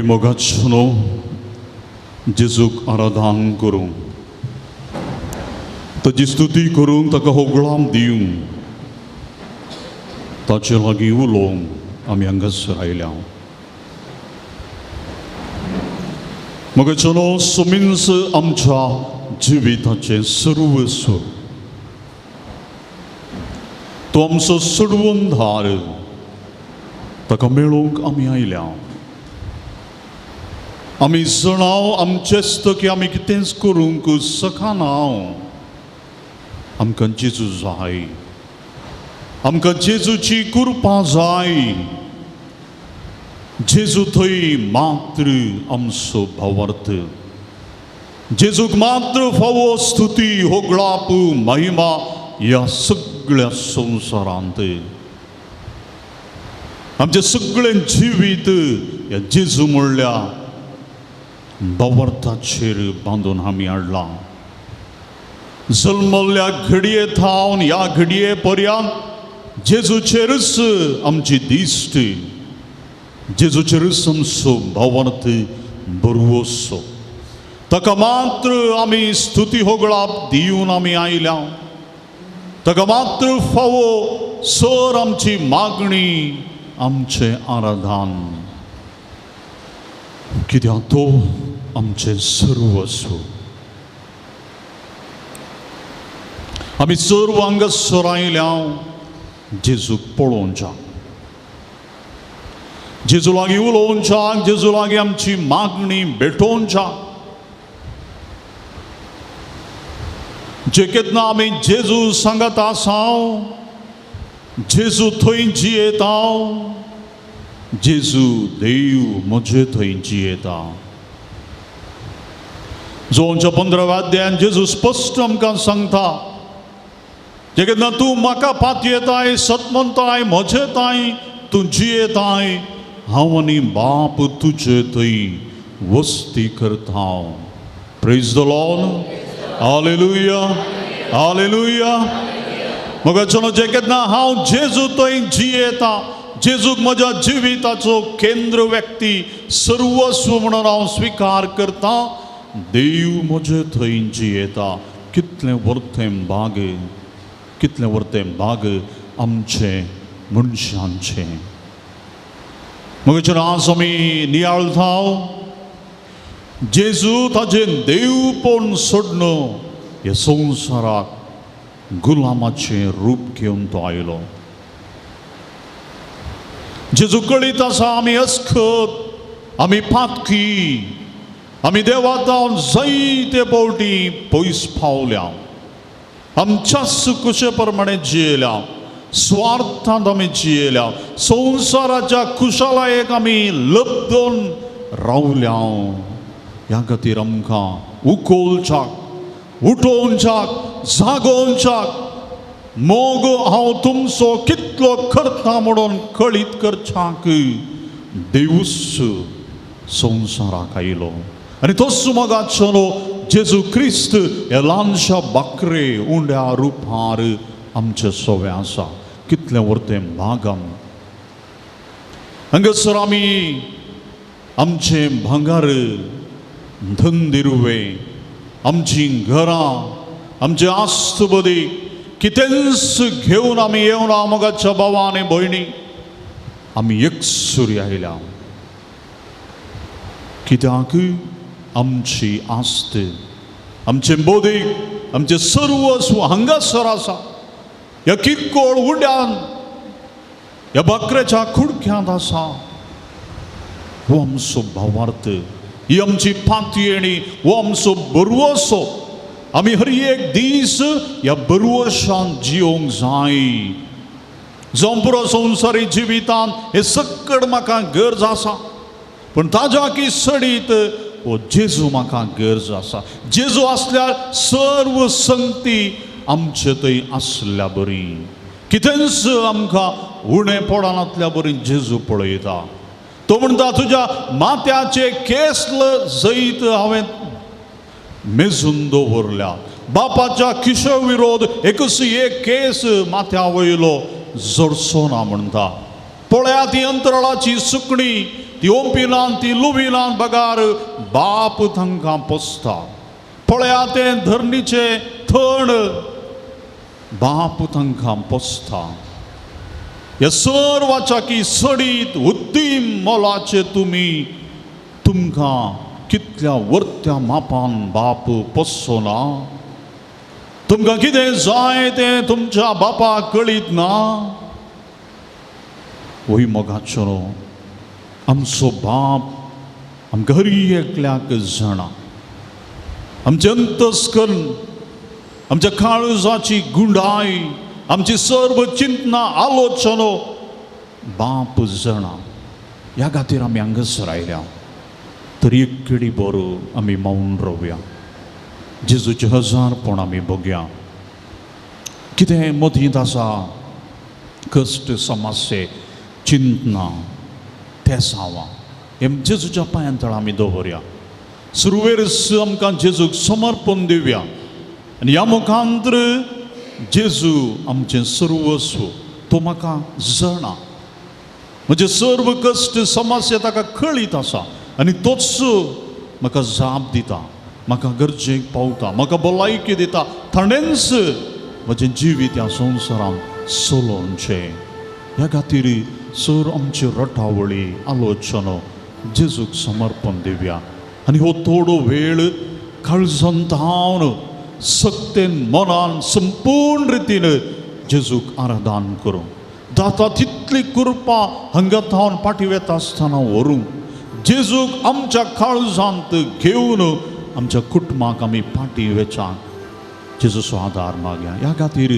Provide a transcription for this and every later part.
मोगाचो जेजूक आराधन करूंक, ताजी स्तुती करूंक, ताका होगळाम दिवंक, ताचे लागीं उलोवंक आमी हांगासर आयल्या. मोगाचो सोमींस आमच्या जिविताचें सर्वस्व, तो आमचो सोडवणदार, ताका मेळोवंक आमी आयल्या. आमी जाणाव आमचेच की आमी कितेंच करूंक शकना, आमकां जेजू जाय, आमकां जेजूची कृपा जाय. जेजू थंय मात्र आमचो भावार्थ, जेजूक मात्र फावो स्तुती होगळाप महिमा ह्या सगळ्या संवसारांत. आमचें सगळें जिवीत ह्या जेजू म्हणल्या भावार्थाचेर बांदून आमी हाडलां. जल्मल्ल्या घडये थावन ह्या घडये पर्यंत जेजूचेरूच आमची दिश्ट, जेजूचेरूच आमचो भावार्थ भरवसो. ताका मात्र आमी स्तुती होगळाप दिवन आमी आयल्या. ताका मात्र फावो सर आमची मागणी, आमचें आराधन, कित्याक तो आमचें सर्वस्व. आमी सर्व हांगासर आयल्या जेजूक पळोवच्याक, जेजू लागीं उलोवच्याक, जेजू लागीं आमची मागणी भेटोवच्याक. जे केन्ना आमी जेजू सांगत आसाव, जेजू थंय जियेता, जेजू देव म्हजे थंय जियेता. जोनच्या 15व्या अध्यायान जेजू स्पश्ट आमकां सांगता, जे केन्ना तूं म्हाका पातयेताय, सत म्हणताय, म्हजे ताय तूं जियेताय, हांव आनी बाप तुजे थंय वस्ती करता. Praise the Lord, hallelujah, hallelujah. मोगाचो जे केन्ना हांव जेजू थंय जियेता, जेजूक म्हज्या जिविताचो केंद्र व्यक्ती सर्वस्व म्हणून हांव स्विकार करता. देव म्हजे थंय जियेता. कितलें वर्तें भाग, कितलें वर्तें भाग आमचें मनशांचें. मगेचेर आज आमी नियाळता जेजू ताजें देवपण सोडून ह्या संवसाराक गुलामाचें रूप घेवन तो आयलो. जेजू कळीत आसा आमी अस्खत, आमी पातकी, आमी देवा जावन जायते फावटी पयस पावल्या, आमच्याच कुशे प्रमाणे जियेल्या, स्वार्थांत आमी जियेल्या, संवसाराच्या खुशालायेक आमी लब्दून रावल्या. ह्या खातीर आमकां उकोलच्याक, उठोवच्याक, जागोवच्याक मोग हांव तुमचो कितलो करता म्हणून कळीत करच्याक देवूच संवसाराक आयलो. आनी तोच मोगाचो जेजू क्रिस्त ह्या ल्हानशा बाकरे उंड्या रुपार आमचे सोवे आसा. कितलें वर्तें भागम. हांगासर आमी आमचें भांगर, धंदिरुवे, आमचीं घरां, आमचे आस्तबदी कितेंच घेवन आमी येवना. मोगाच्या भावा आनी भयणी, आमी एकसुरी आयल्या कित्याक आमची आस्त, आमचें बोधीक, आमचें सर्वस्व हांगासर आसा. ह्या किरकोळ उड्यान, ह्या बकऱ्याच्या कुडक्यांत आसा. हो आमचो भावार्थ, ही आमची पातयेणी, हो आमचो बरवसो. आमी हर एक दीस ह्या बरवशान जियोंक जाय. जावं पुरो संवसारी जिवितान हें सक्कड म्हाका गरज आसा, पूण ताज्या की सडीत हो जेजू म्हाका गरज आसा. जेजू आसल्यार सर्व संगती आमचे थंय आसल्या बरी, कितेंच आमकां उणें पडनातल्या बरी जेजू पळयता. तो म्हणटा तुज्या माथ्याचे केस जैत हांवें मेजून दवरल्या. बापाच्या किशो विरोध एकूच एक केस माथ्या वयलो जडचो ना म्हणटा. पळया ती अंतराळाची सुकणी, ती ओंपिलान, ती लुविलान, बगार बाप तांकां पोसता. पळया तें धरणीचें थण, बाप तांकां पोसता. ह्या सर्वाच्या की सडीत उत्तीम मोलाचे तुमी, तुमकां कितल्या वर्त्या मापान बाप पोसचो ना. तुमकां कितें जाय तें तुमच्या बापाक कळीत ना. वय मोगाचो आमचो बाप आमकां हर एकल्याक जाणा. आमचें अंतस्कर्ण, आमच्या काळजाची गुंडाय, आमची सर्व चिंतना आलोचनो बाप जाणा. ह्या खातीर आमी हांगासर आयल्या. तर एक किडी बरो आमी मावन रावया. जेजूचें हजारपण आमी बघया. कितें मदींत आसा कश्ट, समस्ये, चिंतना, तेसांवां, हे जेजूच्या पांयां तळा आमी दवरया. सुरवेरच आमकां जेजूक समर्पण दिवया आनी ह्या मुखांत्र जेजू आमचें सर्वस्व, तो म्हाका जाणा, म्हजे सर्व कश्ट समस्या ताका कळीत आसा आनी तोच म्हाका जाप दिता, म्हाका गरजेक पावता, म्हाका भलायकी दिता. ताणेंच म्हजें जिवीत ह्या संवसारांत चलोवचें. ह्या खातीर सर आमची रटावळी आलोचनो जेजूक समर्पण दिवया आनी हो थोडो वेळ काळजांत सक्तेन मनान संपूर्ण रितीन जेजूक आराधन करूं. जाता तितली कृपा हांगा थावन फाटीं वेता आसतना व्हरूं. जेजूक आमच्या काळजांत घेवन आमच्या कुटुंबाक आमी फाटीं वेचाक जेजूचो आदार मागया. ह्या खातीर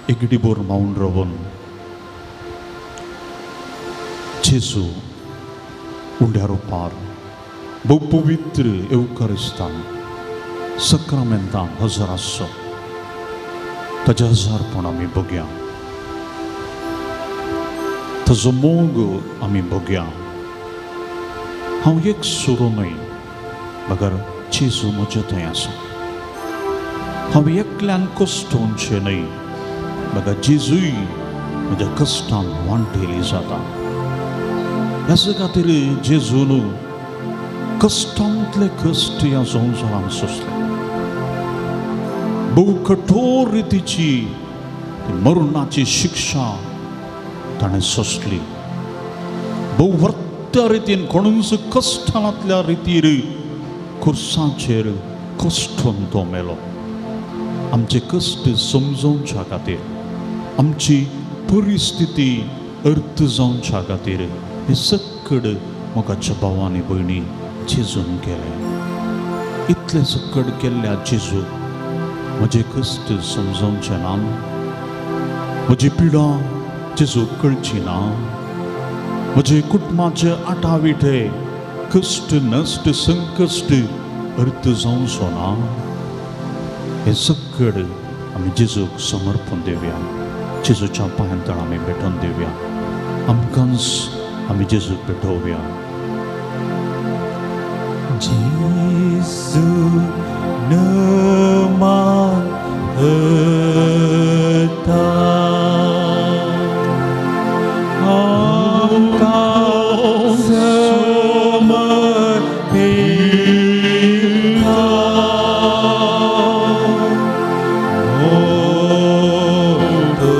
एक डिबोर मावन रावन जेजू उंड्या रुपार भोव पवित्र येवकारिस्तान सक्रामेंतान हजर आसचो. ताजें हजारपण आमी बघया, ताजो मोग आमी बघया. हांव एक सुरो न्हय, मगर जेजू म्हजे थंय आसा. हांव एकल्यान कश्टोवचें न्हय, मगर जेजूय म्हज्या कश्टान वांटेली जाता. ह्याच खातीर जेजून कश्टांतले कश्ट ह्या संवसारान सोंसले. भोव कठोर रितीची मरणाची शिक्षा ताणें सोंसली. भोव वर्त्या रितीन कोणूच कश्टांतल्या रितीर खुर्साचेर कश्टून तो मेलो. आमचे कश्ट समजोवच्या खातीर, आमची परिस्थिती अर्थ जावच्या खातीर हें सक्कड मोगाच्या भावांनी भयणी जेजून केलें. इतलें सक्कड केल्ल्या जेजू म्हजे कश्ट समजोवचें ना, म्हजी पिडा जेजू कळची ना, म्हजे कुटुंबाचे आटाविटे कश्ट नश्ट संकश्ट अर्थ जावचो ना. हें सक्कड आमी जेजूक समर्पण दिवया, जेजूच्या पांयांतळ आमी भेटोवन दिवया, आमकांच आमी जेजूक भेटोवया. जेजू नमान हता आमकां समर्पिता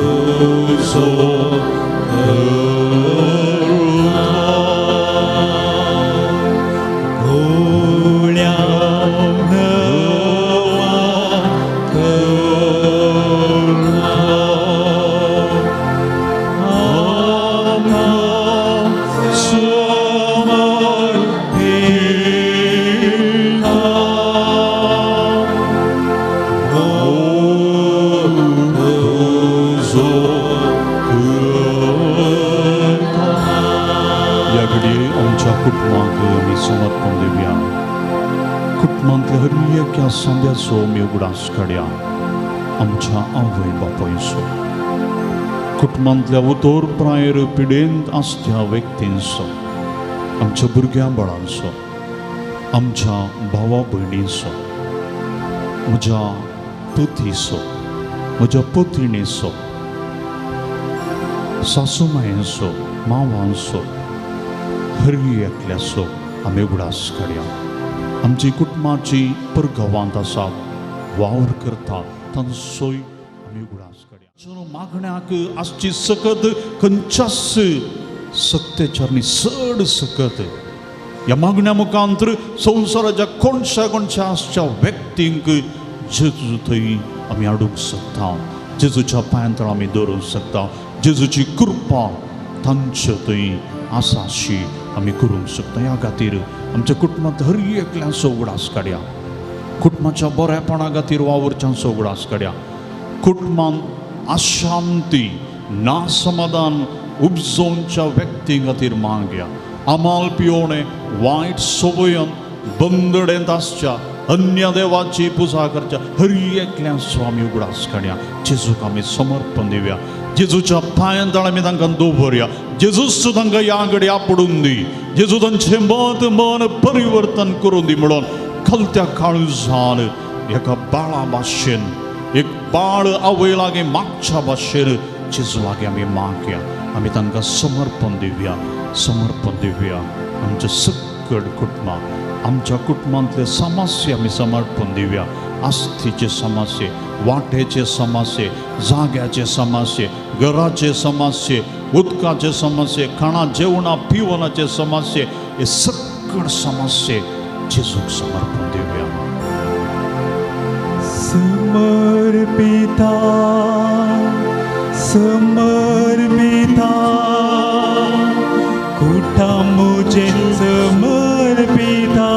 तुजो करुणा गोळ्या नवा करुणा आमकां समर्पिता तुजो करुणा. ह्या घडये आमच्या कुटुंबाक आमी समर्पण दिवया. कुटुंबांतल्या हर एका सांद्याचो आमी उगडास काडया, आमच्या आवय बापायचो, कुटुंबांतल्या उतोर प्रायर पिडेंत आसत्या व्यक्तींचो, आमच्या भुरग्यां बाळांचो, आमच्या भावा भयणींचो, म्हज्या पतीचो, म्हज्या पतिणेचो, सासू मायेचो, मावांचो, हर एकल्याचो आमी उगडास काडया. आमची कुटुंबाची परगांवांत आसात, वावर करतात, तांचोय आमी उगडास काडया. मागण्याक आसची सकत खंयच्याच सत्तेच्यारनी चड सकत ह्या मागण्या मुखांतर संवसाराच्या कोणशा कोणशा आसच्या व्यक्तींक जेजू थंय आमी हाडूंक शकता, जेजूच्या पांयांतळ आमी दवरूंक शकता, जेजूची कृपा तांचे थंय आसा अशी आमी करूंक शकता. ह्या खातीर आमच्या कुटुंबांत हर एकल्यांचो उगडास काडया, कुटुंबाच्या बरेपणा खातीर वावुरच्यांचो उगडास काडया, कुटुंबांत अशांती नासमाधान उपजोवच्या व्यक्ती खातीर मागया. आमाल पियोणे वायट संवयन बंदडेंत आसच्या अन्य देवाची पुजा करच्या हर एकल्यांचो आमी उगडास काडया. जेजूक आमी समर्पण दिवया, जेजूच्या पांयांतळ आमी तांकां दवरया, जेजूच तांकां ह्या घडये आपडून दी, जेजू तांचें मत मन परिवर्तन करून दी म्हणून खलत्या काळजान एका बाळा भाशेन, एक बाळ आवय लागीं मागच्या भाशेन जेजू लागीं आमी मागया. आमी तांकां समर्पण दिवया, समर्पण दिवया आमच्या सक्कड कुटुंबाक, आमच्या कुटुंबांतले समस्या आमी समर्पण दिवया. आस्थीचे समस्ये, वाटेचे समस्ये, जाग्याचे समस्ये, घराचे समस्ये, उदकाचे समस्ये, खाणा जेवणा पिवणाचे समस्ये, हे सक्कड समस्ये जेजूक समर्पण दिवया. समर्पिता समर्पिता कुटा मुझे समर्पिता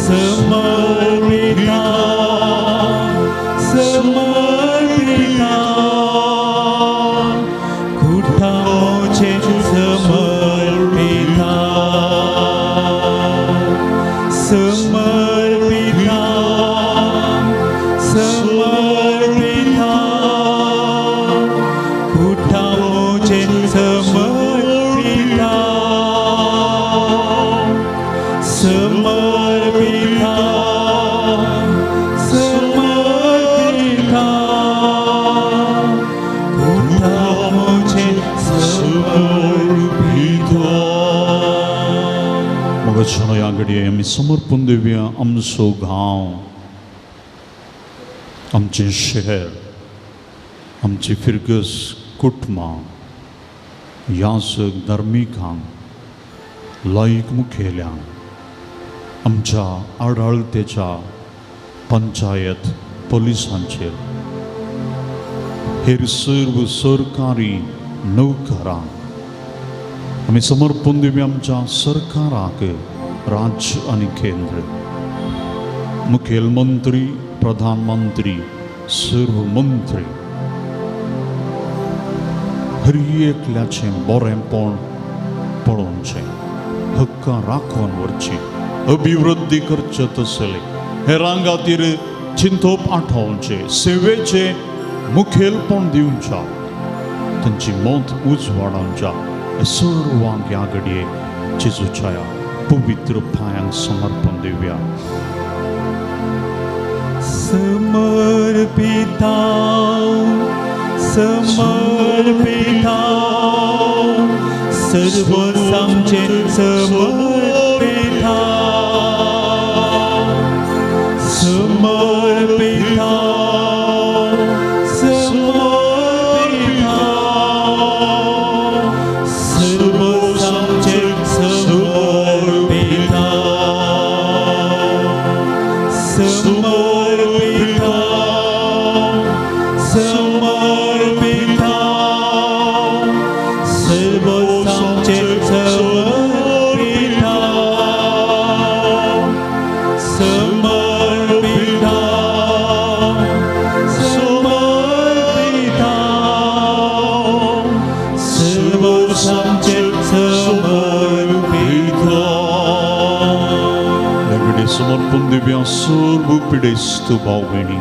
समर्पिता समर्पिता कुटा मुझे समर्पिता समर्पिता समर्पिता मोगाच्या ह्या घडये आमी समर्पण दिवया आमचो गांव, आमचें शहर, आमची फिरगस कुटुंबां, यासक धार्मिकांक, लायक मुखेल्यांक, आमच्या आडाळतेच्या पंचायत पोलिसांचेर, हेर सर्व सरकारी नोकरांक आमी समर्पण दिवया आमच्या सरकाराक, राज्य आनी केंद्र, मुखेलमंत्री, प्रधानमंत्री, सर्व मंत्री, हर एकल्याचें बरेंपण पळोवचें, हक्कां राखून व्हरचीं, अभिवृद्धी करचे तसले हेरां खातीर चिंतप आठोवचें, सेवेचें मुखेलपण दिवच्या, तांची मत उजवाडावच्या, हे सर्वांक ह्या घडये जेजूच्या पवित्र पांयांक समर्पण दिवया. समर्पिता, समर्पिता, सर्व आमचे समर्पिता, समर्पिता, समर्पिता, सर्व आमचे समर्पिता, समर्पिता, समर्पिता, सर्व आमचे समर्पिता, समर्पिता, समर्पिता, सर्व आमचे समर्पिता. ह्या समर्पण दिवया सर्व पिडेस्त भाव भयणी,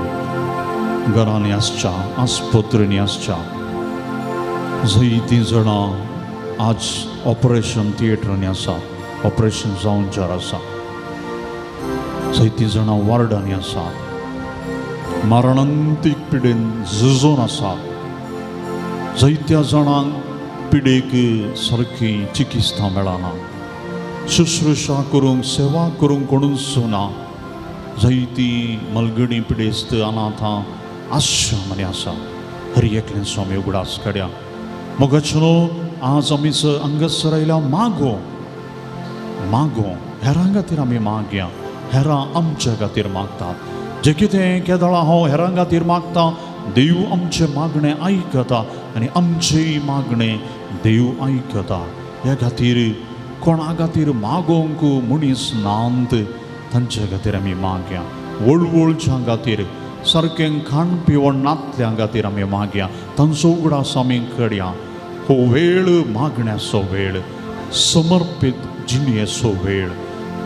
घरांनी आसच्या, आस्पत्रेंनी आसच्या, जायतीं जाणां आज ऑपरेशन थिएटरांनी आसा, ऑपरेशन जावंचेर आसा, जायतीं जाणां वार्डांनी आसा, मरणांतीक पिडेन झुजून आसा, जायत्या जाणांक पिडेक सारकी चिकित्सा मेळना, शुश्रूषा करूंक, सेवा करूंक कोणूच ना, जायती मलगणी पिडेस्त अनाथां आश्रमांनी आसा. हर एकल्यान स्वामी उगडास काड्या. मोगाचो आज आमी हांगासर आयल्या मागो, मागो हेरां खातीर आमी मागया, हेरां आमच्या खातीर मागतात. जें कितें केदळा हांव हेरां खातीर मागता, देव आमचें मागणें आयकता आनी आमचें मागणें देव आयकता. ह्या खातीर कोणा खातीर मागोवंक मनीस नात, तांचे खातीर आमी मागया. वळवळच्या खातीर, सारकें खाण पिवण नातल्या खातीर आमी मागया, तांचो उगडास आमी करया. हो वेळ मागण्याचो वेळ, समर्पीत जिणेचो वेळ,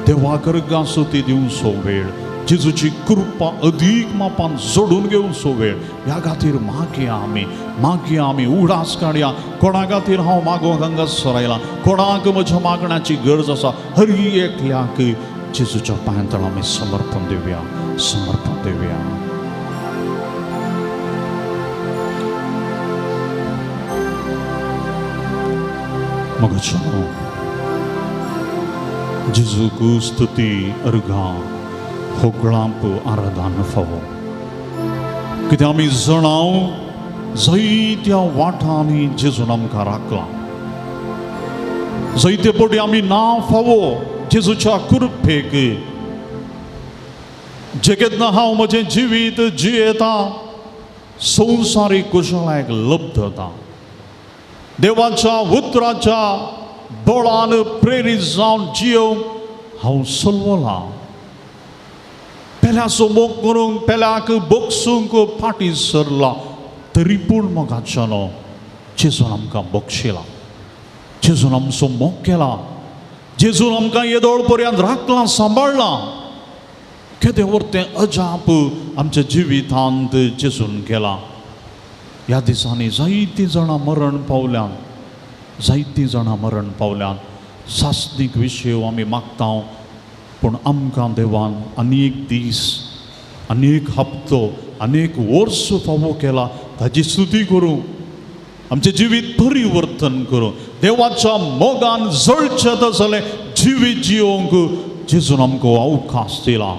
देवाक स्तुती दिवचो वेळ, जेजूची कृपा अदीक मापान जोडून घेवचो वेळ. ह्या खातीर मागया आमी, मागया आमी, उगडास काडया. कोणा खातीर हांव मागोवंक हांगासर आयलां, कोणाक म्हज्या मागण्याची गरज आसा, हर एकल्याक जेजूच्या पांयां आमी समर्पण दिवया, समर्पण दिवया. मगचो जेजूक स्तुती अर्घां होगळांप आराधन फावो. कित्याक आमी जाणाव जायत्या वाटांनी जेजून आमकां राखला, जायते पटी आमी ना फावो जेजूच्या कृपेक. जे केन्ना हांव म्हजें जिवीत जियेता, संवसारीक कुशळायक लब्धता, देवाच्या उतराच्या बळान प्रेरीत जावन जियोवंक हांव सलवलां. पेल्याचो मोग करूंक, पेल्याक बोगसूंक फाटीं सरला, तरी पूण मोगाच्यानो जेजून आमकां बक्षिला, जेजून आमचो मोग केला, जेजून आमकां येदोळ पर्यंत राखलां, सांबाळ्ळां. केदें व्हड तें अजाप आमच्या जिवितांत जेजून केलां. ह्या दिसांनी जायतीं जाणां मरण पावल्यान, जायतीं जाणां मरण पावल्यान. सासणीक विशय आमी मागता, पूण आमकां देवान अनेक दीस, अनेक हप्तो, अनेक वर्स फावो केला. ताजी स्तुती करूं, आमचें जिवीत परिवर्तन करूं, देवाच्या मोगान जळचें तसलें जिवीत जिवीत जिवंक जेजून आमकां अवकाश दिला.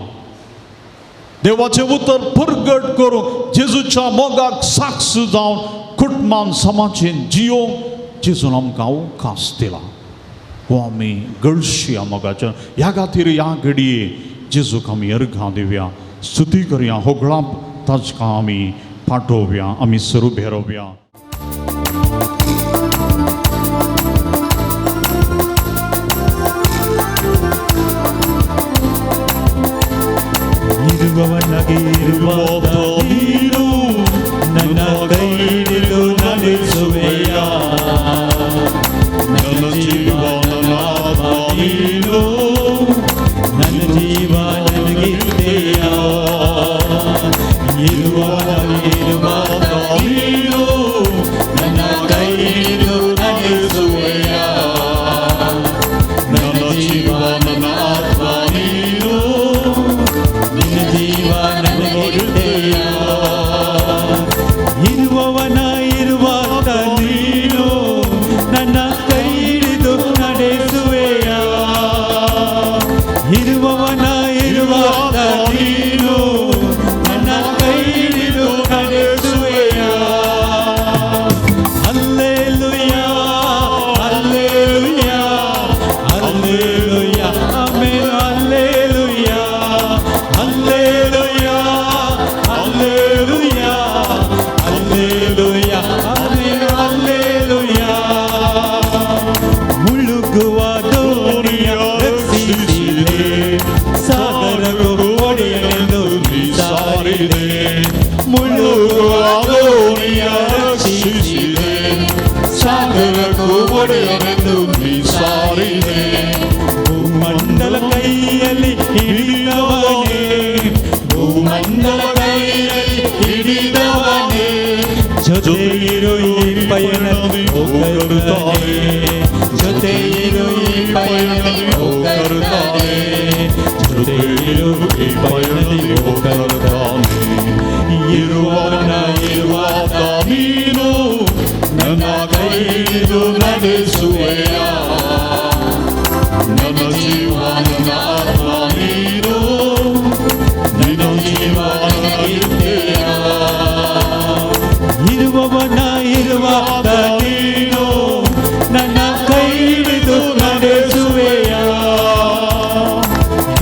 देवाचें उतर परगट करूंक, जेजूच्या मोगाक साक्ष जावन कुटुंबान समाजेन जिवंक जेजून आमकां अवकाश दिला. हो आमी गळशया मोगाच्या. ह्या खातीर ह्या घडये जेजूक आमी अर्घां दिवया, स्तुती करया, होगळां ताका आमी पाठोवया, आमी सरू भेरोवया. ಇರುವವನಾಗಿರುವ ನೀನು ನನ್ನ ಕೈ ಹಿಡಿದು ನಡೆಸುವೆಯ, ನನ್ನ ಜೀವ ನನ್ನ ಆತ್ಮ ನೀನು, ನನ್ನ ಜೀವ ನನಗಿದ್ದೆಯ. ಇರುವವನಾಗಿರುವ ನೀನು ನನ್ನ ಕೈ ಹಿಡಿದು ನಡೆಸುವೆಯ, ನನ್ನ ಜೀವ ನನ್ನ ಆತ್ಮ ನೀನು, ನಿನ್ನ ಜೀವ ನನಗಿದ್ದೆಯ. ಇರುವವನ ಇರುವಾಗ ನೀನು ನನ್ನ ಕೈ ಹಿಡಿದು ನಡೆಸುವೆಯ, ಇರುವವನ ಇರುವಾಗ ನೀನು ನನ್ನ ಕೈ ಹಿಡಿದು ನಡೆಸುವೆಯ. Hallelujah, hallelujah, hallelujah, amen, hallelujah, hallelujah, hallelujah, hallelujah, amen, hallelujah. ಮುಳುಗುವ ದೋಣಿಯ ರಕ್ಷಿಸಿದೆ, ಸಾಗರಕ್ಕೂ ಒಡೆಯನೆಂದು ನೀ ಸಾರಿದೆ. ಮುಳುಗುವ ದೋಣಿಯ ರಕ್ಷಿಸಿದೆ, ಸಾಗರಕ್ಕೂ ಒಡೆಯನೆಂದು ನೀ ಸಾರಿದೆ. ಭೂಮಂಡಲ ಕೈಯಲ್ಲಿ ಹಿಡಿದವನೇ, ಭೂಮಂಡಲ ಕೈಯಲ್ಲಿ ಹಿಡಿದವನೇ, ಜೊತೆ ಇರು ಈ ಪಯಣದಿ ಓ ಕರುತಾನೆ, ಜೊತೆ ಇರು ಈ ಪಯಣದಿ ಓ ಕರುತಾನೆ, ಜೊತೆ ಇರು ಈ ಪಯಣದಿ ಓ ಕರುತಾನೆ. ಇರುವವನ ಇರುವಾತ ನೀನು ನನ್ನ ಕೈ ಹಿಡಿದು ನಡೆಸುವೆಯ, ನನ್ನ ಜೀವ ನನ್ನ ಆತ್ಮ ನೀನು, ನಿನ್ನ ಜೀವ ನನಗಿದ್ದೆಯ. ಇರುವವನ ಇರುವಾಗ ನೀನು ನನ್ನ ಕೈ ಹಿಡಿದು ನಡೆಸುವೆಯ,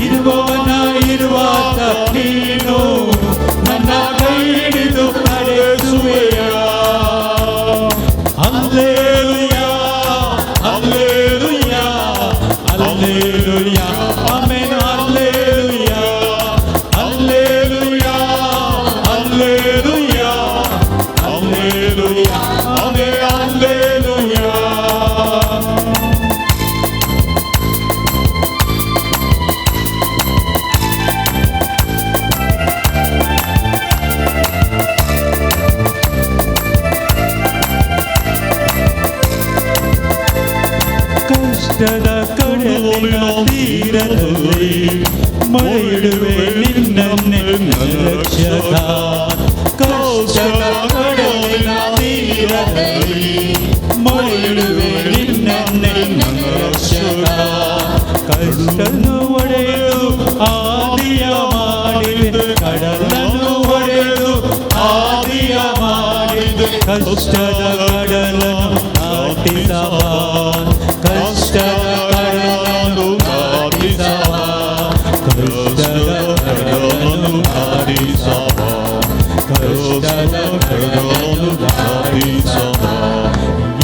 ಇರುವವನ ಇರುವಾಗ ನೀನು ನನ್ನ ಕೈ ಹಿಡಿದು ನಡೆಸುವೆಯ. Hallelujah, hallelujah, hallelujah, amen, hallelujah, hallelujah, hallelujah, hallelujah, amen, hallelujah. ಕಷ್ಟದ ಕಡಲಿನ ತೀರದಲ್ಲಿ ಮೊರೆಯಿಡುವೆ ನಿನ್ನನ್ನೇ ನನ್ನ ರಕ್ಷಕ. ಕಷ್ಟದ ಕಡಲಿನ ತೀರದಲ್ಲಿ ಮೊರೆಯಿಡುವೆ ನಿನ್ನನ್ನೇ ನನ್ನ ರಕ್ಷಕ. ಕಷ್ಟನು ಒಡೆದು ಆದಿಯ ಮಾಡಿದೆ, ಕಡಲನ್ನು ಒಡೆದು ಆದಿಯ ಮಾಡಿದೆ. ಕಷ್ಟದ ಕಡಲನ್ನು ದಾಟಿಸಬ, ಕಷ್ಟದ ಕಡಲನ್ನು ದಾಟಿಸಬ, ಕಷ್ಟದ ಕಡಲನ್ನು ದಾಟಿಸಬ, ಕಷ್ಟದ ಕಡಲನ್ನು ದಾಟಿಸಬ.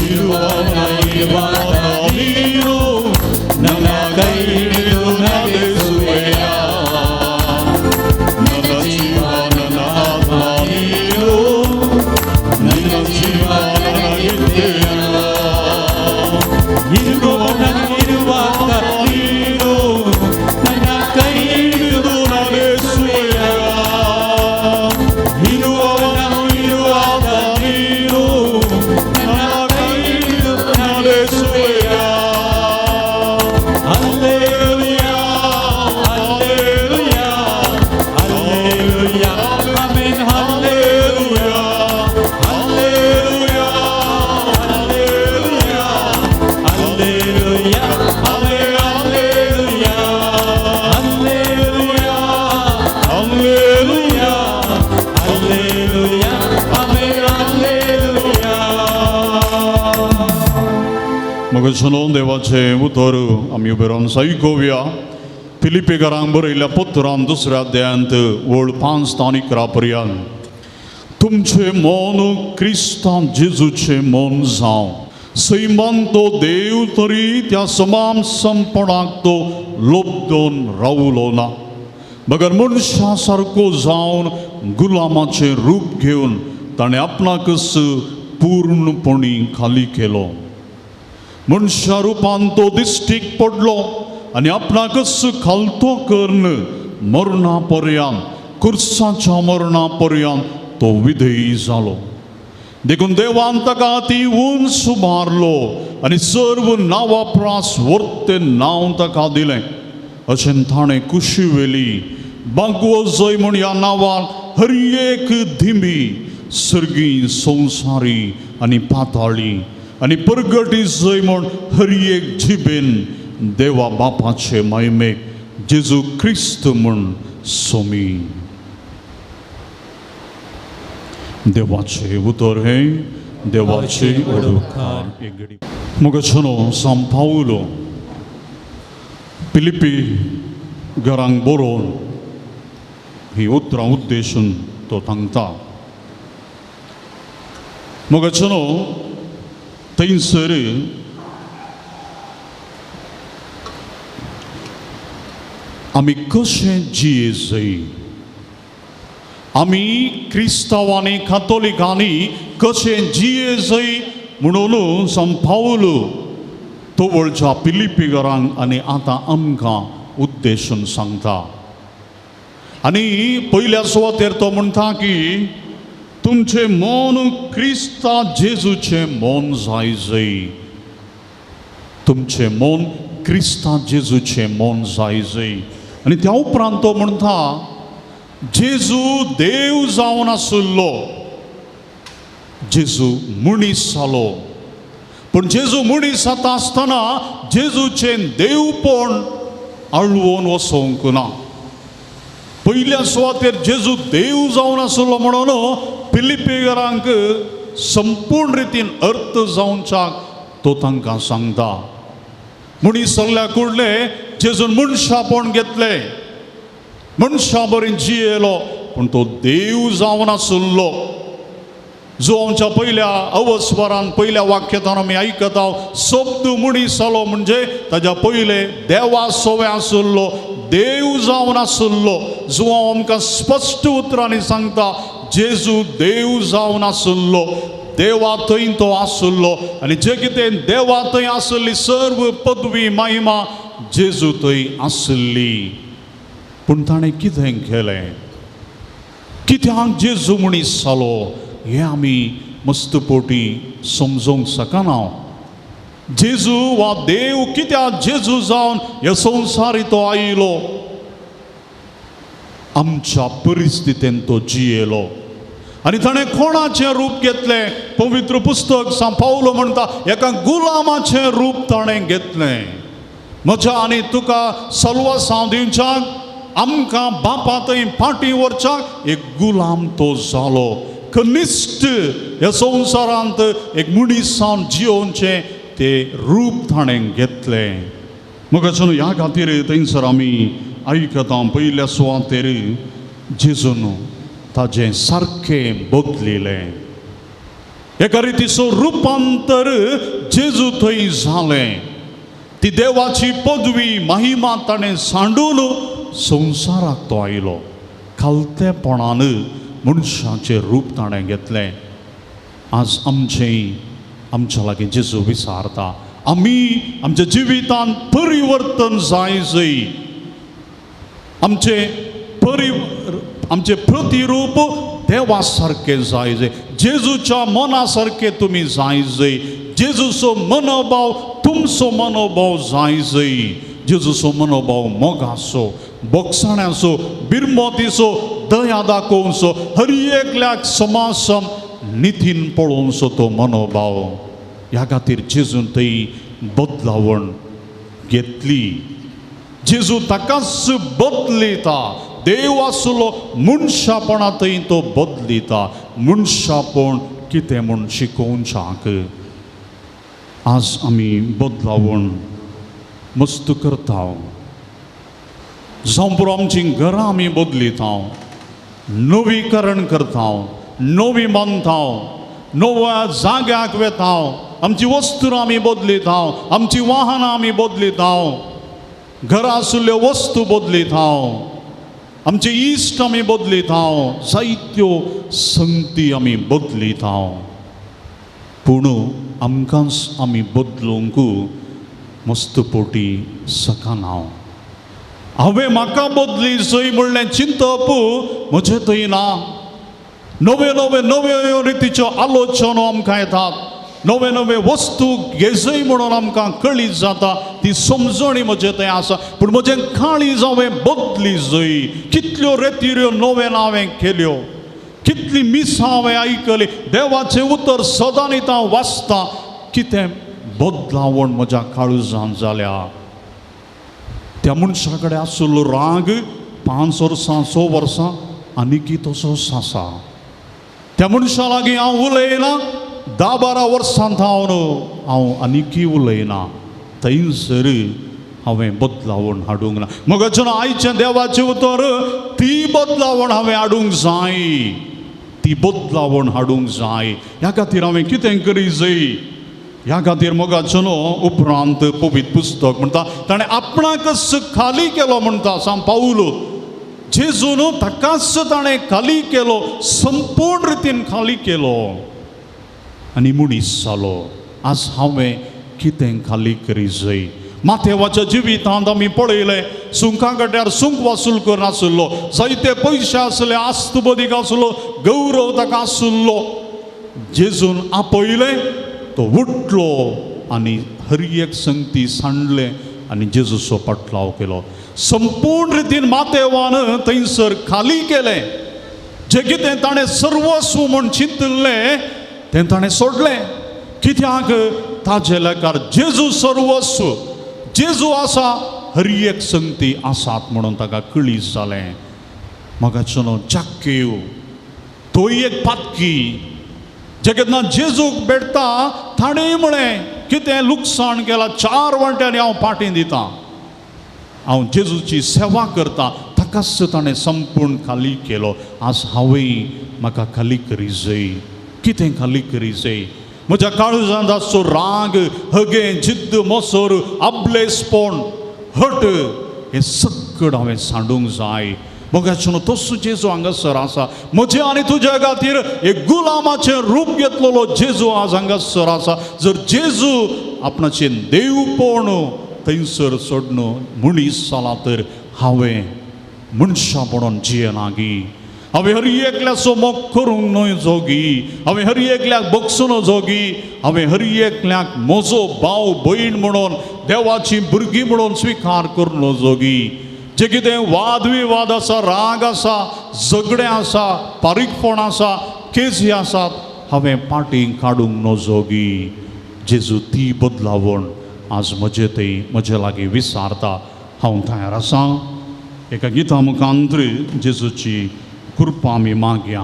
ಇರುವವನ ಇರುವಾಗ ನೀನು ನನ್ನ ಕೈ ಹಿಡಿದು ನಡೆಸುವೆಯ, ನನ್ನ ಜೀವ ನನ್ನ ಆತ್ಮ ನೀನು, ನಿನ್ನ ಜೀವ ನನಗಿದ್ದೆಯ. ಇರುವವನ ಇರುವಾಗ ನೀನು ನನ್ನ ಕೈ ಹಿಡಿದು ನಡೆಸುವೆಯ, ಇರುವವನ ಇರುವಾಗ ನೀನು ನನ್ನ ಕೈ ಹಿಡಿದು ನಡೆಸುವೆಯ. ಹಲ್ಲೆಲೂಯಾ. मगसनो देवाचें उतर आमी उबे रावन आयकुया. फिलिपेकारांक बरयल्ल्या पत्रान दुसऱ्या अध्यायांत वळ 5 ते 11 पर्यंत. तुमचें मन क्रिस्तांव जेजूचें मन जावं. सैमान तो देव तरी त्या समान संपणाक तो लोबदोन रावलो ना, मगर मनशा सारको जावन गुलामाचें रूप घेवन ताणें आपणाकच पूर्णपणी खाली केलो. मनशा रुपान तो दिश्टीक पडलो आनी आपणाकच खालतो करून मरणा पर्यंत, कुर्साच्या मरणा पर्यंत तो विधेयी जालो. देखून देवान ताका ती उंच मारलो आनी सर्व नांवा प्रास वर्ते नांव ताका दिलें. अशें ताणें कुशी वेली बागवो जय म्हूण ह्या नांवान हर एक धिंबी सर्गी संवसारी आनी पाताळी आनी परगटी जय म्हूण हर एक जिबेन देवा बापाचे महिमेक जेजू क्रिस्त म्हूण सोमी. देवाचे उतर हे देवाचे ओडुकार. एक घडी मुगचनो सांव पावलो फिलिपी घरांक बरोवन ही उतरां उद्देशून तो सांगता. मुगचनो थंयसर आमी कशें जिये जाय, आमी क्रिस्तांवांनी कातोलिकांनी कशें जिये जाय म्हणून सांव पावल तवळच्या फिलिपी घरांक आनी आतां आमकां उद्देशून सांगता. आनी पयल्या सुवातेर तो म्हणटा की तुमचें मन क्रिस्ता जेजूचें मन जाय जाय. तुमचें मन क्रिस्ता जेजूचें मन जाय जाय. आनी त्या उपरांत तो म्हणटा जेजू देव जावन आशिल्लो, जेजू मनीस जालो, पूण जेजू मनीस जाता आसतना जेजूचें देवपण आळवून वचोंक ना. पयल्या सुवातेर जेजू देव जावन आशिल्लो म्हणून फिलिपेकारांक संपूर्ण रितीन अर्थ जावच्याक तो तांकां सांगता. मनीस सगल्या कुडले जेजून मनशापण घेतलें, मनशा बरी जियेलो, पूण तो देव जावन आशिल्लो. जो आमच्या पयल्या अवस्वरान पयल्या वाक्यतान आमी आयकता शब्द मनीस जालो म्हणजे ताज्या पयले देवा सोवे आशिल्लो, देव जावन आशिल्लो. जो आमकां स्पश्ट उतरांनी सांगता जेजू देव जावन आशिल्लो, देवा थंय तो आशिल्लो आनी जे कितें देवा थंय आशिल्ली सर्व पदवी महिमा जेजू थंय आशिल्ली. पूण ताणें कितें केलें, कित्याक जेजू मनीस जालो हें आमी मस्त पोटी समजूंक शकना. जेजू वा देव कित्याक जेजू जावन ह्या संवसारी तो आयलो, आमच्या परिस्थितीन तो जियेलो आनी ताणें कोणाचें रूप घेतलें. पवित्र पुस्तक सांव पावलो म्हणटा एका गुलामाचें रूप ताणें घेतलें. म्हज्या आनी तुका सलवासांव दिवच्याक, आमकां बापा थंय फाटीं व्हरच्याक एक गुलाम तो जालो. कनिश्ट ह्या संवसारांत एक मनीस जावन जियोवचें तें रूप ताणें घेतलें. मगचो ह्या खातीर थंयसर आमी आयकता पयल्या सुवातेर जेजून ताजें सारकें बदलिलें. एका रितीचो रुपांतर जेजू थंय जालें. ती देवाची पदवी महिमा ताणें सांडून संवसाराक तो आयलो. खालतेपणान मनशाचें रूप ताणें घेतलें. आज आमचें आमच्या लागीं जेजू विचारता आमी आमच्या जिवितांत परिवर्तन जाय जाय, आमचें प्रतिरूप देवा सारकें जाय जाय, जेजूच्या मना सारकें तुमी जाय जाय, जेजूचो मनोभाव तुमचो मनोभाव जाय जाय. जेजूचो मनोभाव मोगाचो, बोगसाण्याचो, बिरमोतीचो, दया दाखोवचो, हर एकल्याक समासम नितीन पळोवचो तो मनोभाव. ह्या खातीर जेजून थंय बदलावण घेतली. जेजू ताकाच बदलिता. देव आसलो मनशापणा थंय तो बदलिता. मनशापण कितें म्हूण शिकोवच्याक आज आमी बदलावण मस्त करता, जावं पुरो आमचीं घरां आमी बदलिता, नवीकरण करता, नवी बांदता, नव्या जाग्याक वेता, आमची वस्तू आमी बदलिता, आमची वाहनां आमी बदलिता, घरा आशिल्ल्यो वस्तू बदलिता, आमचे इश्ट आमी बदलिता, जायत्यो संगती आमी बदलिता. पूण आमकांच आमी बदलूंक मस्त पोटी शकना. हांवें म्हाका बदली जय म्हणलें चिंतप म्हजें थंय ना. नवे नवे नव्यो रितीच्यो आलोचना आमकां येतात, नवे नवे वस्तू घेजय म्हणून आमकां कळीत जाता, ती समजणी म्हजें थंय आसा. पूण म्हजें काळीज हांवें बदली जय. कितल्यो रेतिऱ्यो नव्यान हांवें केल्यो, कितली मिसां हांवें आयकली, देवाचें उतर सदांच हांव वाचतां, कितें बदलावण म्हज्या काळजान जाल्या. त्या मनशा कडेन आशिल्लो राग 5 वर्सां 6 वर्सां आनीकी तसोच आसा. त्या मनशा लागीं हांव उलयना, 10-12 वर्सां थावन हांव आनीकी उलयना. थंयसर हांवें बदलावण हाडूंक ना. मगच्यान आयचें देवाचें उतर ती बदलावण हांवें हाडूंक जाय, ती बदलावण हाडूंक जाय. ह्या खातीर हांवें कितें करी जाय? ह्या खातीर मोगाचो उपरांत पवित्र पुस्तक म्हणटा ताणें आपणाकच खाली केलो म्हणटा सांग पावल जेजून ताकाच ताणें खाली केलो, संपूर्ण रितीन खाली केलो आनी मनीस जालो. आज हांवें कितें खाली करी जाय? माथेवाच्या जिवितांत आमी पळयलें, सुंका गड्ड्यार सुंक वासूल करून आशिल्लो, जायते पयशे आसले, आस्त बदीक आसलो, गौरव ताका आशिल्लो. जेजून आपयलें, तो उठलो आनी हर एक संगती सांडलें आनी जेजूचो पाटलाव केलो. संपूर्ण रितीन माथेवान थंयसर खाली केलें. जें कितें ताणें सर्वस्व म्हूण चिंतिल्लें तें ताणें सोडलें. कित्याक? ताजे लेखार जेजू सर्वस्व, जेजू आसा, हर एक संगती आसात म्हणून ताका कळीत जालें. मोगाचो जाक्केव तोय एक पातकी, जे केन्ना जेजूक भेटता ताणें म्हळें कितें लुकसाण केलां, 4 वांट्यांनी हांव पाटी दितां, हांव जेजूची सेवा करता. ताकाच ताणें संपूर्ण खाली केलो. आज हांवें म्हाका खाली करी जाय. कितें खाली करी जाय? म्हज्या काळजांत आसचो राग, हगें, जिद्द, मोसर, आबलेसपण, हट, हें सगळें हांवें सांडूंक जाय. मोगाचो तसो जेजू हांगासर आसा. म्हजे आनी तुज्या खातीर एक गुलामाचें रूप घेतलेलो जेजू आज हांगासर आसा. जर जेजू आपणाचें देवपण थंयसर सोडून मनीस जाला तर हांवें मनशां म्हणून जियेना गी. हांवें हर एकल्याचो मोग करूंक न्हय जोगी, हांवें हर एकल्याक बगसूं जोगी, हांवें हर एकल्याक म्हजो भाव भयण म्हणून देवाची भुरगीं म्हणून स्विकार करूं जोगी. जे कितें वाद विवाद आसा, राग आसा, झगडें आसा, पारीकपण आसा, केजी आसात, हांवें पाटी काडूंक नजोगी. जेजू ती बदलावण आज म्हजे थंय म्हजे लागीं विचारता. हांव तयार आसा. एका गिता मुखांतर जेजूची कृपा आमी मागया,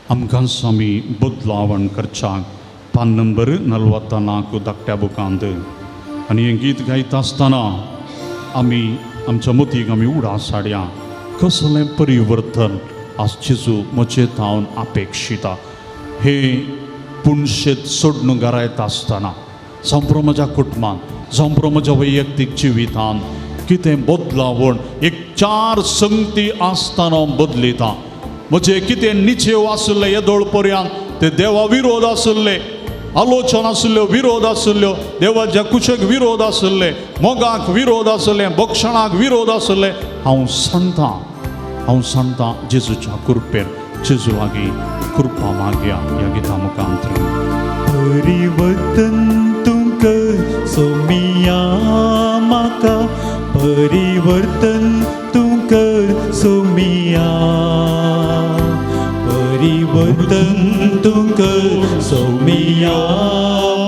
आमकांच आमी बदलावण करच्याक. पान नंबर 44 धाकट्या बुकांत. आनी हें गीत गायता आसतना आमी आमच्या मतीक आमी उडा साडया कसलें परिवर्तन आज जेजू म्हजे थावन अपेक्षिता. हे पुणशेत सोडून घरा येता आसतना जावं म्हज्या कुटुंबान, जावं म्हज्या वैयक्तीक जिवितान कितें बदलावण एक 4 संगती आसतना बदलिता. म्हजें कितें निचेव आशिल्लें येदोळ पर्यंत ते देवा विरोध आशिल्ले, आलोचन आशिल्ल्यो, विरोध आशिल्ल्यो, देवाच्या कुशेक विरोध आशिल्ले, मोगाक विरोध आशिल्ले, बक्षणाक विरोध आशिल्ले. हांव सांगता, हांव सांगता जेजूच्या कृपेन जेजू लागीं कृपा मागया ह्या गिता मुखांतर. परिवर्तन तूं कर सोमिया म्हाका, परिवर्तन तूं कर सोमिया, परिवर्तन तूं कर सोमिया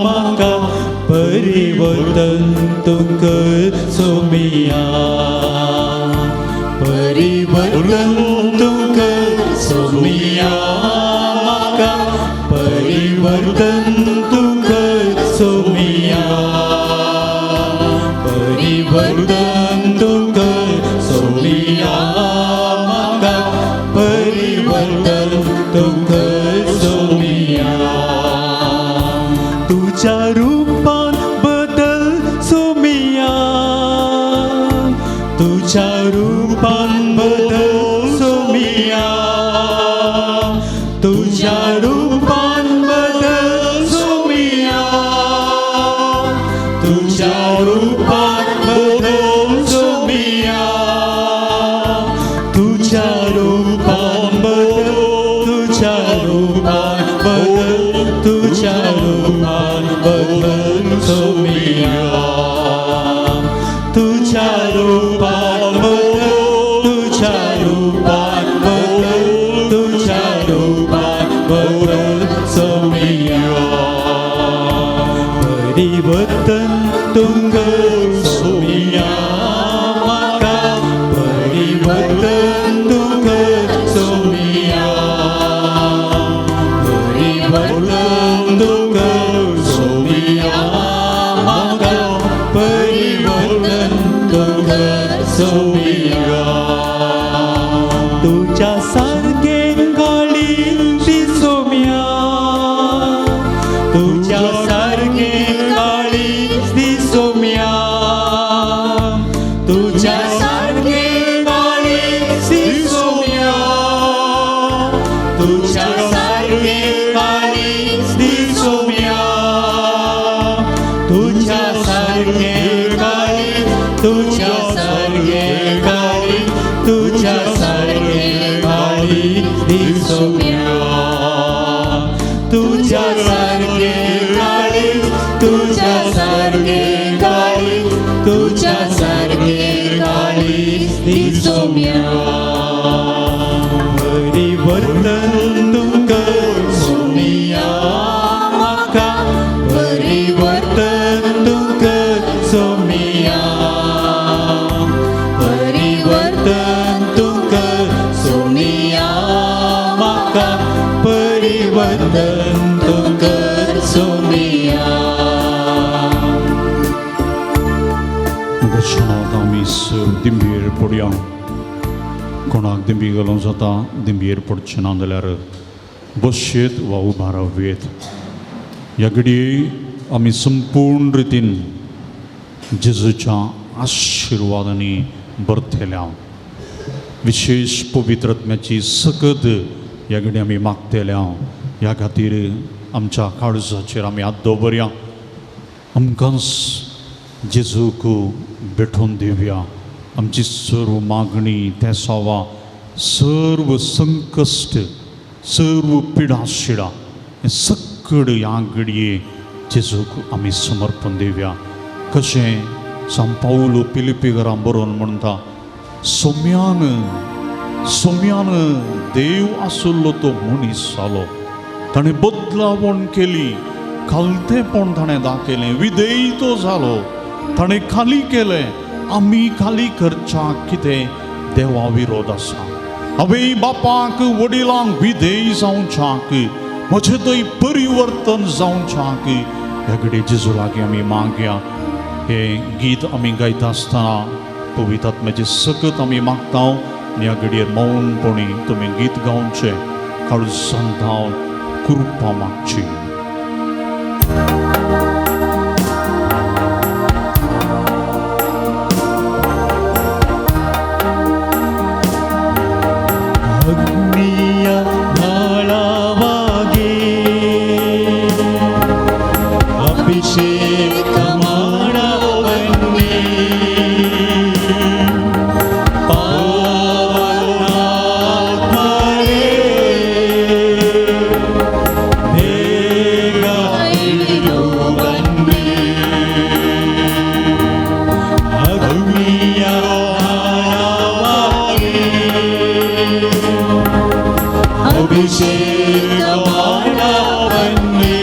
म्हाका, परिवर्तन तूं कर सोमिया, परिवर्तन तूं कर सोमिया म्हाका, परिवर्तन तूं कर सोमिया. तुझ्या रूपान बदल सोमिया, तुझ्या रूपान बदल सोमिया, तुझ्या रूपान बदल सोमिया, तुझ्या रूपान बदल, तुझ्या रूपान बदल, तुझ्या रूपान बदल सोमिया, तुझ्या रूपान बदल, तुझ्या रूपान बदल, तुझ्या रूपान बदल सोमिया. परिवर्तन तुंग सोमिया म्हाका, परिवर्तन तुंग सोमिया, परिवर्तन तुंग सोमिया म्हाका, परिवर्तन तुंग सोमिया. तुझ्या सारखे काळी दिसोमिया, तुझ्या सारखे काळी दिसोमिया, तुझ्या सारखे काळी दिसोमिया, तुझ्या सारखे काळी दिसोमिया, तुझ्या सारखे काळी, तुझ्या सारखे काळी, तुझ्या सारखे काळी दिसोमिया, तुझ्या सारखे काळी, तुझ्या सारखे काळी, तुझ्या सारखे काळी दिसोमिया. परिवर्तन तुंग सोमिया म्हाका, परिवर्तन तुंग सोमिया, परिवर्तन तुंग सोमिया म्हाका, परिवर्तन तुंग सोमिया. दर्शनात आमी दिंबीर पडया. कोणाक दिंबी घालूंक जाता, दिंबीर पडचें ना जाल्यार बसयेत वा उबा रावयेत. ह्या घडये आमी संपूर्ण रितीन जेजूच्या आशिर्वादांनी भरतल्या. विशेश पवित्रत्म्याची सकत ह्या घडये आमी मागतल्या. ह्या खातीर आमच्या काळजाचेर आमी हात दवरया. आमकांच जेजूक भेटोवन दिवया. आमची सर्व मागणी, तेसावा, सर्व संकश्ट, सर्व पिडा शिडा हें सगळें ह्या घडये जेजूक आमी समर्पण दिवया. कशें सांत पावलो पिलिपी घरां बरोवन म्हणटा, सोम्यान सोम्यान देव आसलो तो मनीस जालो, ताणें बदलावण केली, खालतेपण ताणें दाखयलें, विधेय तो जालो, ताणें खाली केलें. आमी खाली करच्याक कितें देवा विरोध आसा? हांवें बापाक वडिलांक विधेय जावच्याक, म्हजें थंय परिवर्तन जावच्याक ह्या घडये जेजू लागीं आमी मागया. हें गीत आमी गायता आसतना पवित्र आत्म्याची सकत आमी मागता. आनी ह्या घडयेर मौनपणी तुमी गीत गावचें, काळजांत हांव कृपा मागची. अग्निಯ ನಾಳವಾಗಿ ಅಭಿಷೇಕ ಮಾಡವನ್ನೇ, ಪಾವನಾತ್ಮರೇ ಬೇಗ ಇಳಿದು ಬನ್ನಿ. ಅಗ್ನಿಯ ನಾಳವಾಗಿ ಅಭಿಷೇಕ ಮಾಡವನ್ನೇ,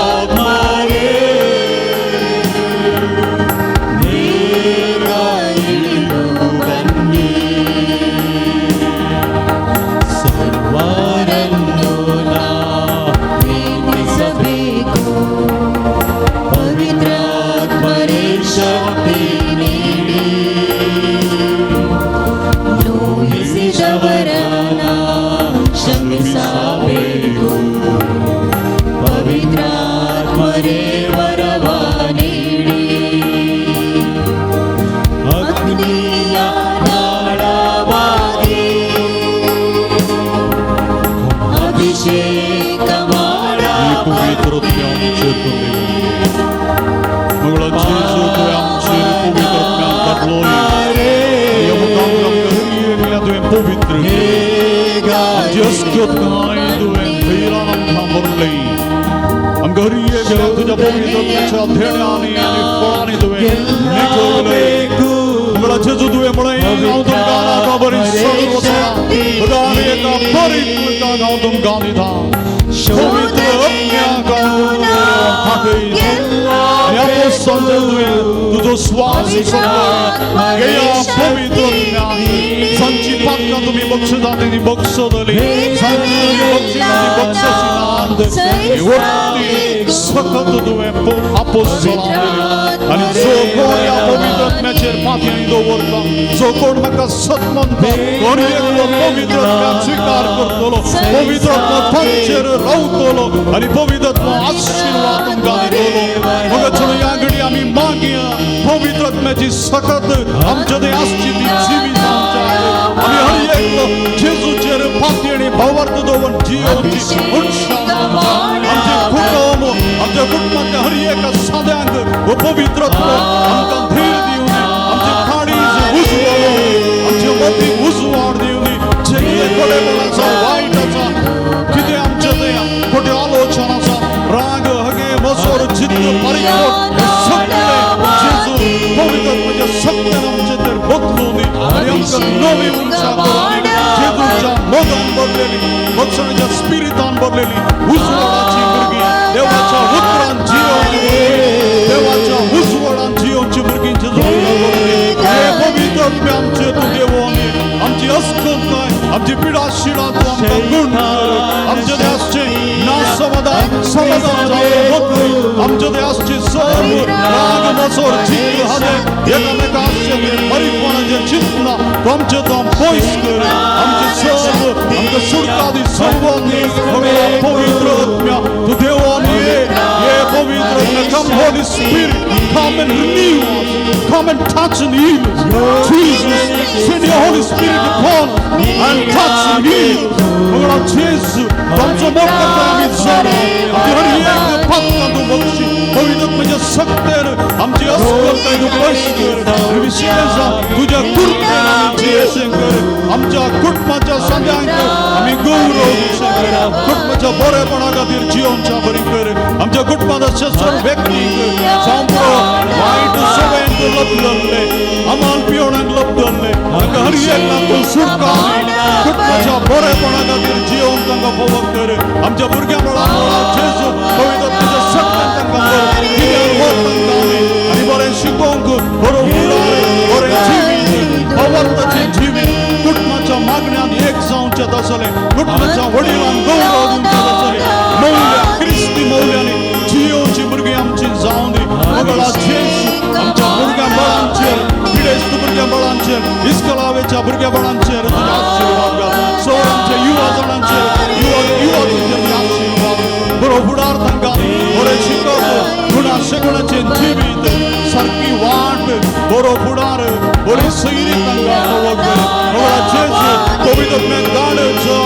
ಪಾವನಾತ್ಮರೇ ಬೇಗ ಇಳಿದು ಬನ್ನಿ. ಸರ್ವರನ್ನು ನಾ ಪ್ರೀತಿಸಬೇಕು, ಪವಿತ್ರಾತ್ಮರೇ ಶಕ್ತಿ ನೀಡಿ. पवित्र तुवें धैरान आमकां भरली आमकां हर एकल्याक तुज्या पवित्रत्वाच्या धेण्यांनी आनी फळांनी तुवें निखळले. मंगळा जेजू तुवें म्हळें हांव तुमकां आतां बरी सोडून वचना, बघा आनी एका परिपूर्णताक हांव तुमकां दिता. पवित्र आत्म्याक हांव दाखयता. आनी आपोस्तांचेर तुवें तुजो स्वास सोडलो. घेया पवित्र आत्म्याक. जांची पातकां तुमी बक्षता तेणी बक्षतली, जांची तुमी बक्षिता ती बक्षशिनात. ही वरती सकत तुवें आपोस्तांक दिली. आनी जो कोण ह्या पवित्र आत्म्याचेर पातयेन दवरता, जो कोण म्हाका सत मानता, कोण एकलो पवित्र आत्म्याक स्विकार करतलो, पवित्र आत्मा तांचेर रावतलो आनी पवित्र आत्मा आशिर्वाद तुमकां दितलो. मग चलो ह्या घडी आमी मागया पवित्र आत्म्याची सकत आमच्या थंय आसची ती जिवीत आमच्या. आमी हर एकलो जेजूचेर पातयेणी भावार्थ दवरून जियोवची मनशां आमचे कुटुंब, आमच्या कुटुंबांतल्या हर एका साद्यांक हो पवित्र आत्मो आमकां धीर दिवनी, आमचे काळीज उजवाड, आमचे मतीक उजवाड दिवनी. जे कितें कोडेपण आसा, वायट आसा, कितें आमचे थंय खोट्यो आलोचना आसा, राग, हगे, मसोर, जिद्द, परिकोट, हे सगळें जेजू पवित्र आत्म्याच्या शक्तीन आमचे तर बदलून आनी आमकां नवी मनशां करून जेजूच्या मोगान भरलेली, बक्षणाच्या स्पिरितान भरलेली उजवाडाची भुरगीं, देवाच्या उतरान जियोवची भुरगीं, देवाच्या उजवाडान जियोवची भुरगीं जेजू आमकां करून. हे पवित्र आत्म्या आमचे तूं देवोनी आमची अस्कंताय, आमची पिडा शिडा तूं आमकां गुण कर. आमचे ते आसचे ना समाधान समाधान जावन बदली. आमचे ते आसचे सर्व राग, मसोर, जिद्द, हादे, एकामेका आसचे ते मरीपणाचें चिंतना तूं आमचे तो पयस कर. आमचे सर्व आमकां सुटका दी सर्वांनी. पवित्र आत्म्या तूं देवानी ये, ये पवित्र आत्म्या. Come Holy Spirit, come and renew us, come and touch and heal us. Jesus, send your Holy Spirit upon us and touch and heal us. Mangala जेजू तुमचो मोग करता आमी जाणा. आमची हर एक पातकां तूं बक्षी. पवित्र आत्म्याच्या शक्तेन आमची अस्वस्थताय तूं पयस कर. आनी विशेश तुज्या कृपेन आमी जियेशें कर. आमच्या कुटुंबाच्या सद्यांक आमी गौरव दिशें कर. कुटुंबाच्या बरेपणा खातीर जियोवच्या बरी कर. आमच्या कुटुंबांत अशे सर्व व्यक्तींक जावं वायट सवयेंत लपलल्ले, अमाल पिवणाक लपलल्ले, तांकां हर एकल्याक तूं सुटका दी. कुटुंबाच्या बरेपणा खातीर जियोवन तांकां फोवक कर. आमच्या भुरग्यां बळा जेजू पवित्र आत्म्याच्या शक्तीन तांकां भर. गिन्यान व्हर तांकां आमी आनी बरें शिकोवंक, बरो फुडार, बरें जिवीत, भावार्थाचें जिवीत, कुटुंबाच्या मागण्यांत एक जावचें आसलें, कुटुंबाच्या वडिलांक गौरव दिवचें आसलें, मौल्या क्रिस्ती मौल्यांनी जियोवची भुरगीं आमची जावं दी. मंगळा जेजू आमच्या भुरग्यां बाळांचेर, पिडेस्त भुरग्यां बाळांचेर, इस्कलावेच्या भुरग्यां बाळांचेर तुज्या आशिर्वाद घाल. सोड आमच्या युवा जाणांचेर, युवा युवतींचेर तुज्या आशिर्वाद, बरो फुडार तांकां, बरें शिकप, गुणा शेगुणाचें जिवीत, सारकी वाट, बरो फुडार, बरी सैरी तांकां फोवक कर. मंगळा जेजू पवित्र आत्म्याक धाडचो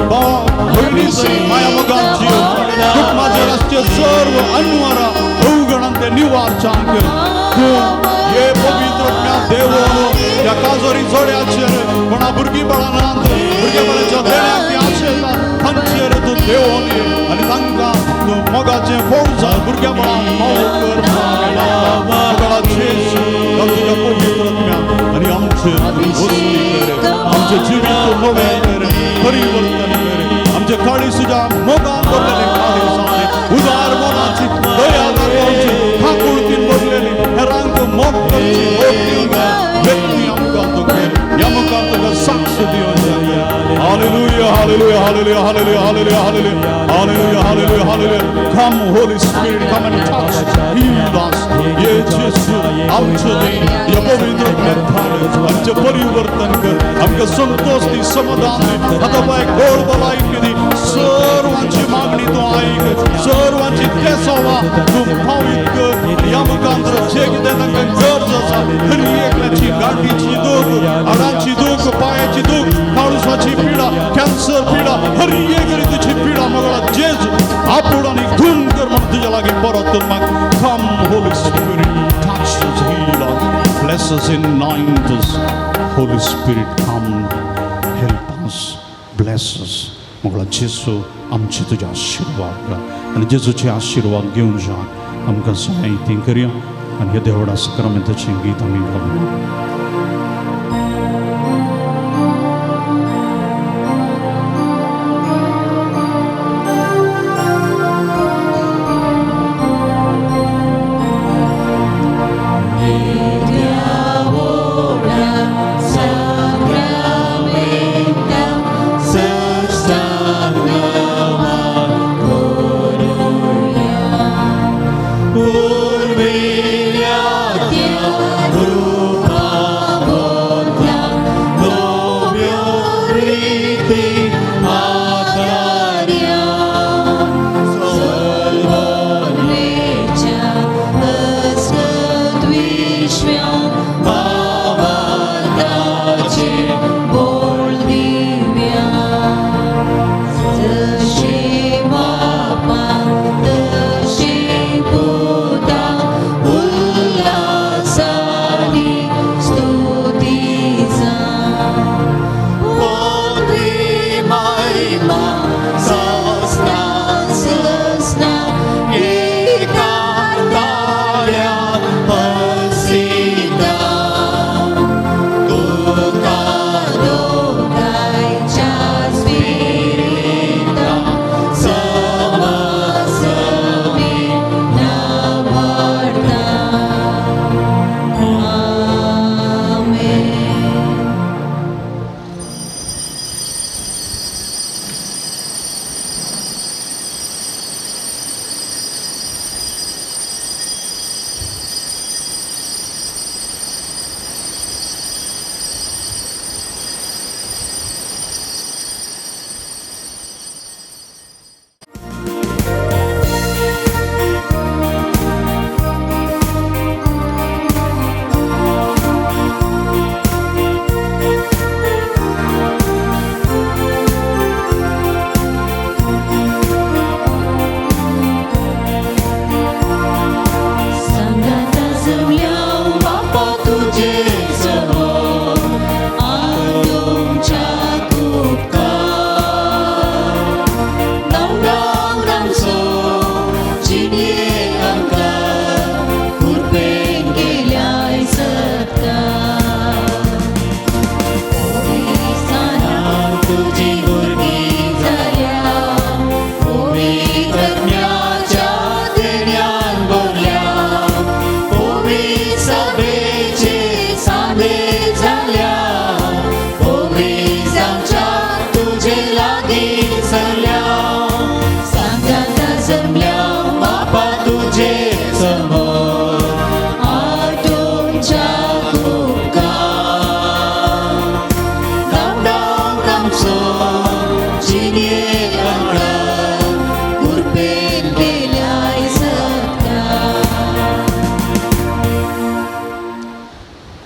भाव भयणी सयत माया मोगान जियोवचें. कुटुंबाचेर आसचे सर्व अनवारा अवगणान ते निवारचांक तूं हे पवित्र आत्म्या देवोन त्या काजोरी जोड्याचेर, कोणा भुरगीं बाळां, भुरग्या बाळाच्या देण्याक ती आशेता, तांचेर तूं देवोन ये आनी तांकां तूं मोगाचें फळ जावन भुरग्या बाळांक फावो कर. मंगळा जेजू तुज्या पवित्र आत्म्या आनी आमचेर तूं वस्ती कर. आमचें जिवीत तूं नवें कर, परिवर्तन कर. आमचे काळीज तुज्या मोगान भरलेलें काळीज जावं, उदार मनाची, दया दाखोवची, काकुळतीन भरलेली, हेरांक मोग करची, मोग दिवंक व्यक्ती आमकां तूं कर. ह्या मुखार तुका साक्ष दिवंक. Hallelujah, hallelujah, hallelujah, hallelujah, hallelujah, hallelujah, hallelujah, hallelujah, hallelujah. Come, Holy Spirit, come and touch, heal us. ये जेसू आमचे दी, या पवित्र आत्म्याक धाड, आमचें परिवर्तन कर, आमकां संतोश दी, समाधान दी, आतां बाय गोड भलायकी दी. सर्वांची मागणी तूं आयक, सर्वांची केसवा तूं पावीत कर. ह्या मुखांतर जे कितें तांकां गरज आसा, हर एकल्याची गांठीची दूख, हाडांची दूख, पांयाची दूख, काळुसाची पिडा, कॅन्सर पिडा, हर एक रितीची पिडा मगळा जेजू आपूण आनी गुण कर म्हणून तुज्या लागीं परत माग. Come Holy Spirit, touch us, heal us, bless us, anoint us. Holy Spirit, come, help us, bless. bless us. मोगळा जेजू आमचे तुजे आशिर्वाद आनी जेजूचे आशिर्वाद घेवन जावन आमकां सगळ्यां ती करया आनी हे देवडा सक्रामेंताचें गीत आमी गावया.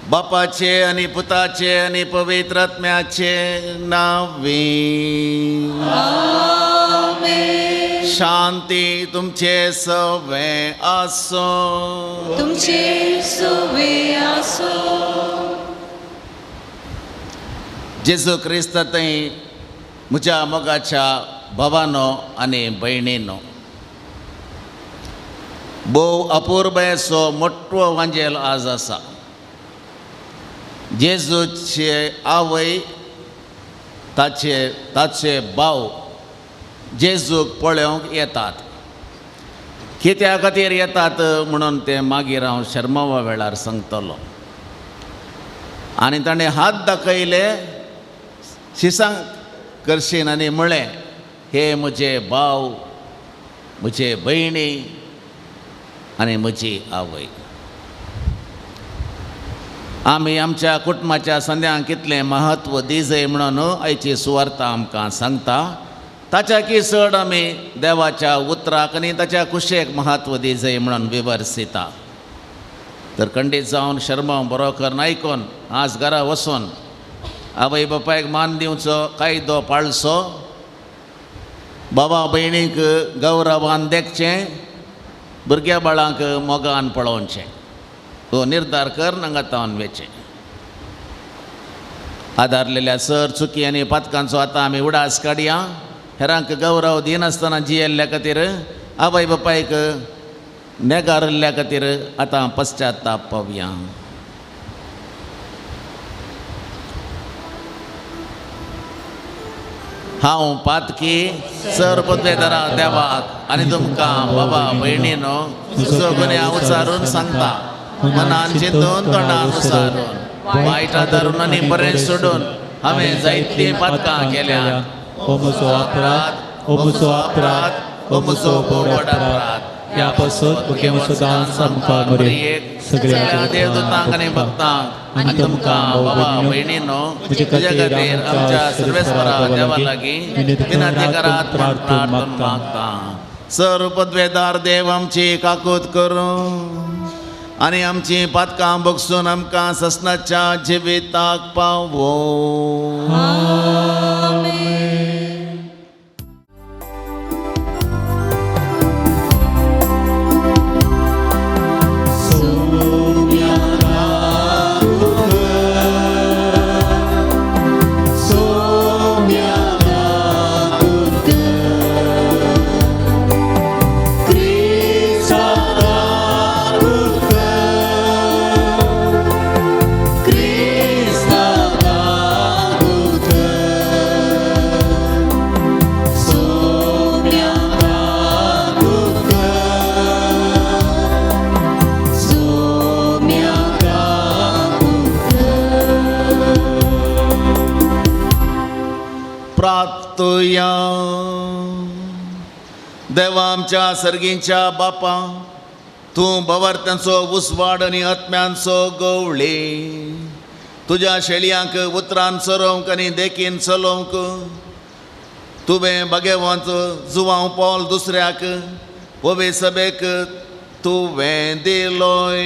बापाचे आनी पुताचे आनी पवित्र आत्म्याचे नांवे आमेन. शांती तुमचे सवे आसो. तुमचे सवे आसो. जेजू क्रिस्त थंय म्हज्या मोगाच्या भावानो आनी भयणीनो, भोव अपुरबायेचो मोटवो वांजेल आज आसा. जेजूचे आवय ताचे ताचे भाव जेजूक पळोवंक येतात. कित्या खातीर येतात म्हणून ते मागीर हांव शर्मावा वेळार सांगतलो. आनी ताणें हात दाखयले शिसांक करशीन आनी म्हळें, हे म्हजे भाव, म्हजे भयणी आनी म्हजी आवय. आमी आमच्या कुटुंबाच्या संद्यांक कितलें म्हत्व दिजय म्हणून आयची सुवार्ता आमकां सांगता. ताच्या की चड आमी देवाच्या उतराक आनी ताच्या कुशेक म्हत्व दिजय म्हणून विवर्सिता. तर खंडीत जावन शर्माव बरो करून आयकून आज घरा वचून आवय बापायक मान दिवचो, कायदो पाळचो, बाबा भयणीक गौरवान देखचें, भुरग्या बाळांक मोगान पळोवचें. तो निर्धार कर हांगा तावन वेचें. आदारलेल्या सर चुकी आनी पातकांचो आतां आमी उडास काडया. हेरांक गौरव दिनासतना जियेल्ल्या खातीर, आवय बापायक नेगारिल्ल्या खातीर आतां पश्चाताप पावया. हांव पातकी सर पदवेदारा देवाक आनी तुमकां बाबा भयणीनो तुजो गुन्यांव उचारून सांगता, मनान चिंतून तोंडान उचारून वायट आदारून आनी बरें सोडून हांवें जायतीं पातकां केल्यात. हो म्हजो अपराध, हो म्हजो अपराध, हो म्हजो व्हड अपराध. ह्या पासत मुगे सदांच आमकां मरे सगळ्या देवदूतांक आनी भक्तांक आनी तुमकां बाबा भयणीनो म्हजे तुज्या खातीर आमच्या सर्वेस्परा देवा लागीं विनंती करात प्रार्थून मागता. सर पदवेदार देव आमची काकूत करूं आनी आमची पातकां बगसून आमकां ससनाच्या जिविताक पावो. देवा आमच्या सर्गींच्या बापा, तूं भवार्थ्यांचो उजवाड आनी आत्म्यांचो गवळी. तुज्या शेळयांक उतरान चरोवंक आनी देखीन चलोवंक तुवें भाग्यवंत जुवांव पावल दुसऱ्याक ओवे सभेक तुवें दिलोय.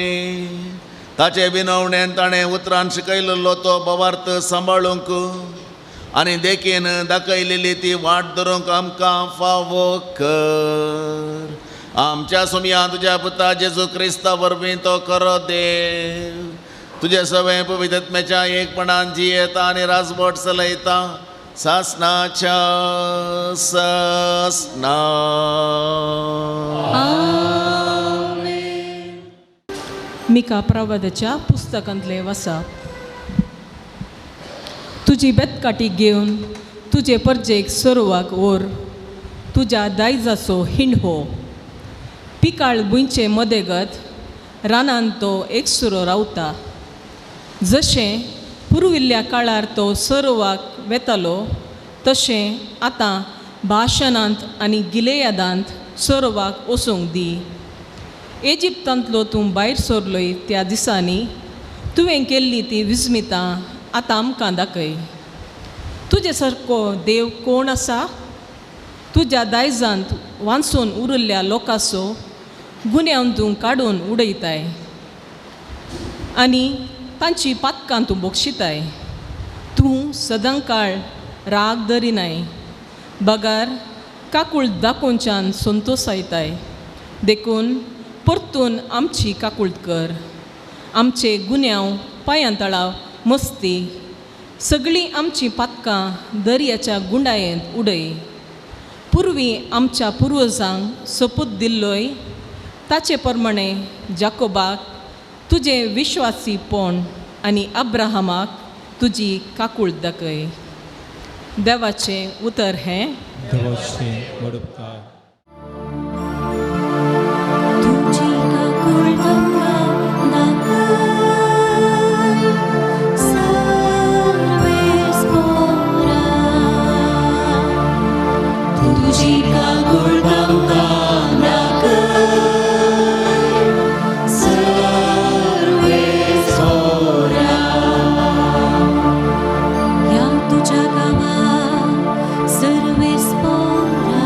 ताचे विनवणेन ताणें उतरान शिकयलेलो तो भवार्थ सांबाळूंक आनी देखीन दाखयलेली ती वाट धरूंक आमकां फावो कर. आमच्या सोमया तुज्या पुता जेजू क्रिस्ता वरवीं तो खरो देव तुजे सवें पवित्रत्म्याच्या एकपणान जियेता आनी राजवट चलयता सासनाच्या सासना. मिका प्रवादाच्या पुस्तकांतले वसा. तुजी बेतकाटी घेवन तुजे परजेक सोरवाक ओर, तुज्या दायजाचो हिंड हो. पिकाळ भुंयचे मदेगत रानान तो एकसुरो रावता. जशें पुर्विल्ल्या काळार तो सोरवाक वेतालो तशें आतां भाशणांत आनी गिलेयादांत सोरवाक वचूंक दी. एजिप्तांतलो तूं भायर सोरलोय त्या दिसांनी तुवें केल्ली ती विस्मितां आतां आमकां दाखय. तुजे सारको देव कोण आसा? तुज्या दायजांत वांचून उरिल्ल्या लोकांचो गुन्यांव तूं काडून उडयताय आनी तांची पातकां तूं बक्षिताय. तूं सदांकाळ राग धरिनाय, बगार काकूळ दाखोवच्यान संतोसायताय. देखून परतून आमची काकूळत कर, आमचे गुन्यांव पांयां तळाव मस्ती, सगळीं आमचीं पातकां दर्याच्या गुंडायेंत उडय. पुर्वी आमच्या पुर्वजांक सोपूत दिल्लोय ताचे प्रमाणे जाकोबाक तुजें विश्वासीपण आनी अब्राहमाक तुजी काकूळ दाखय. देवाचें उतर हें. देवाचें व्हड उपकार. तुझ्या गावात सर्वेस्पोरा.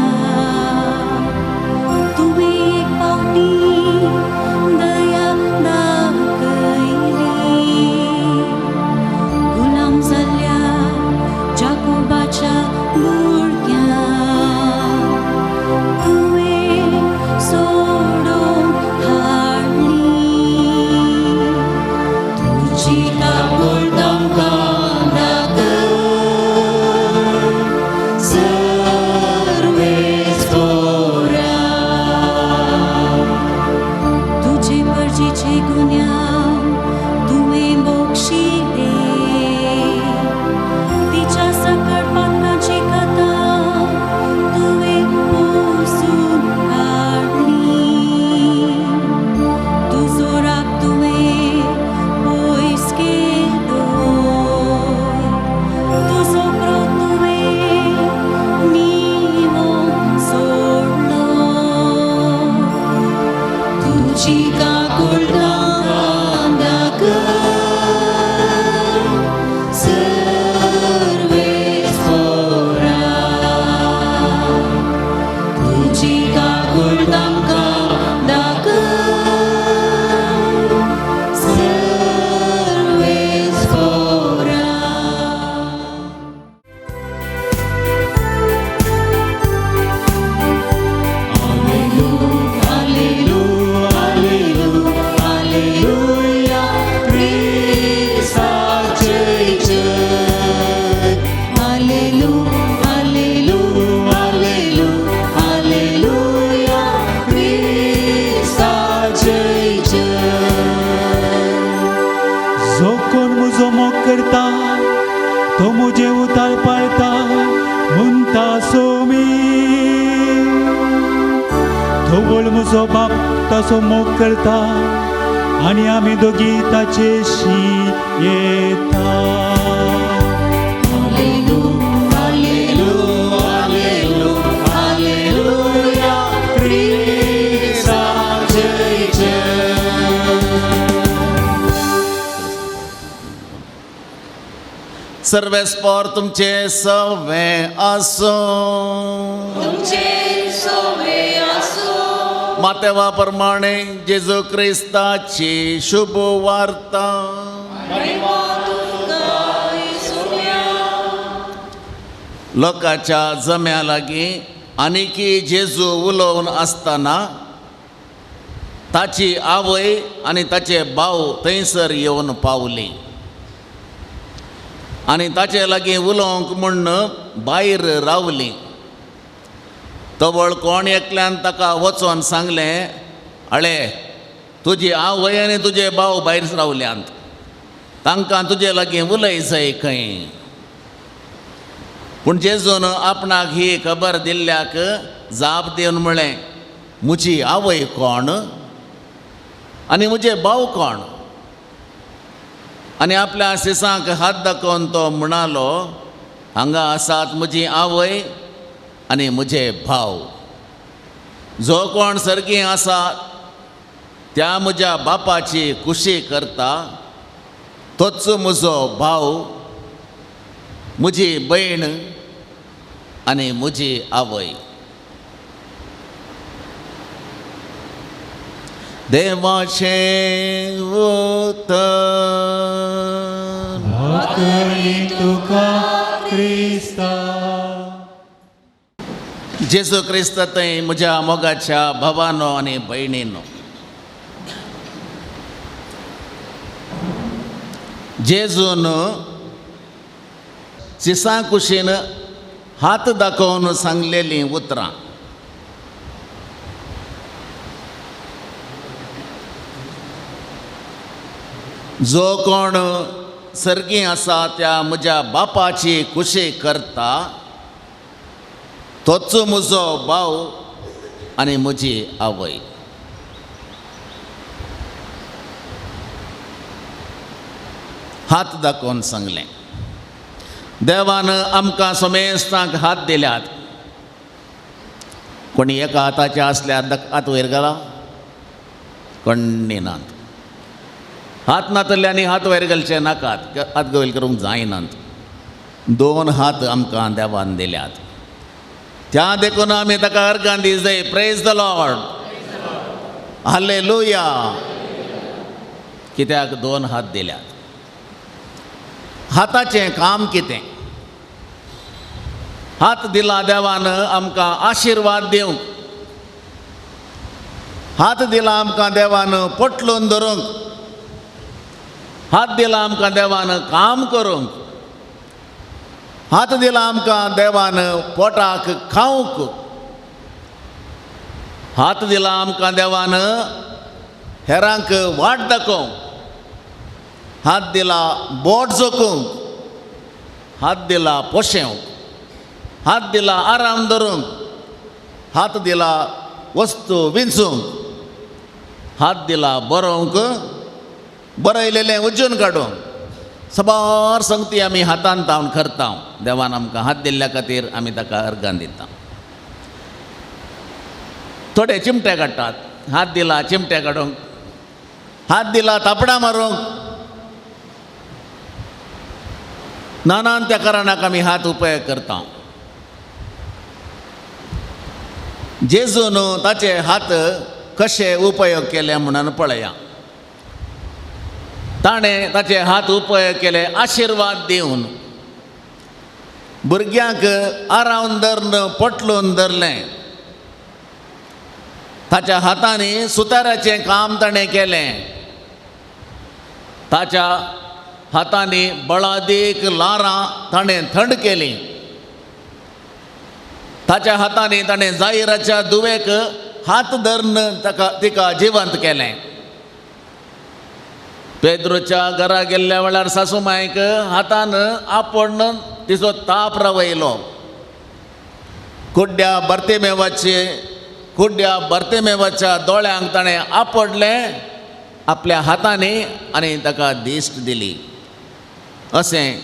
निवळ म्हजो बाप ताचो मोग करता आनी आमी दोगी ताचेशी येता. सर्वेस्पोर तुमचे सवे आसूं. मातेवा प्रमाणे जेजू क्रिस्ताची शुभ वार्ता. लोकांच्या जम्या लागीं आनीकी जेजू उलोवन आसतना ताची आवय आनी ताचे भाव थंयसर येवन पावली आनी ताचे लागीं उलोवंक म्हूण भायर रावली. तवळ कोण एकल्यान ताका वचोन सांगलें, अळे तुजी आवय आनी तुजे भाव भायर रावल्यात, तांकां तुजे लागीं उलय जाय खंय. पूण जेजून आपणाक ही खबर दिल्ल्याक जाप दिवन म्हळें, म्हजी आवय कोण आनी म्हजे भाव कोण? आनी आपल्या सिसांक हात दाखोवन तो म्हणालो, हांगा आसात म्हजी आवय आनी म्हजे भाव. जो कोण सर्गी आसा त्या म्हज्या बापाची खुशी करता तोच म्हजो भाव, म्हजी भयण आनी म्हजी आवय. देवाचें उतर. तुका क्रिस्ता. जेजू क्रिस्त थंय म्हज्या मोगाच्या भावानो आनी भयणीनो, जेजून सिसां कुशीन हात दाखोवन सांगलेलीं उतरां. जो कोण सर्गी आसा त्या म्हज्या बापाची खुशी करता तोच म्हजो भाव आनी म्हजी आवय. हात दाखोवन सांगलें. देवान आमकां समेस्तांक हात दिल्यात. कोणी एका हाताचे आसल्यार हात वयर घाला, कोणी नात. हात नातल्यांनी हात वयर घालचे नाकात, हात वयर करूंक जायनात. दोन हात आमकां देवान दिल्यात, त्या देखून आमी ताका अर्गां दी जाय. प्रेज the Lord, hallelujah. कित्याक दोन हात दिल्यात? हाताचें काम कितें? हात दिला देवान आमकां आशिर्वाद दिवंक, हात दिला आमकां देवान पोटलून धरूंक, हात दिला आमकां देवान काम करूंक, हात दिला आमकां देवान पोटाक खावंक, हात दिला आमकां देवान हेरांक वाट दाखोवंक, हात दिला बोट जोखूंक, हात दिला पोशेवंक, हात दिला आराम धरूंक, हात दिला वस्तू विंचूंक, हात दिला बरोवंक, बरयलेलें उजून काडूंक. सबार संगती आमी हातान तावन करता. देवान आमकां हात दिल्ल्या खातीर आमी ताका अर्गां दिता. थोडे चिमटे काडटात, हात दिला चिमटे काडूंक, हात दिला थापडां मारूंक. नानान त्या कारणाक आमी हात उपयोग करता. जेजून ताचे हात कशे उपयोग केले म्हणून पळया. ताणें ताचे हात उपयोग केले आशिर्वाद दिवन, भुरग्यांक आरावन धरून पोटलून धरलें. ताच्या हातांनी सुताराचें काम ताणें केलें. ताच्या हातांनी बळादीक ल्हारां ताणें थंड केलीं. ताच्या हातांनी ताणें जाहिराच्या दुवेक हात धरून ताका तिका जिवंत केलें. पेद्रोच्या घरा गेल्ल्या वेळार सासुमायक हातान आपोवन तिचो ताप रावयलो. कुड्ड्या बर्तेमेवाचे कुड्ड्या बर्तेमेवाच्या दोळ्यांक ताणें आपडलें आपल्या हातांनी आनी ताका दिश्ट दिली. अशें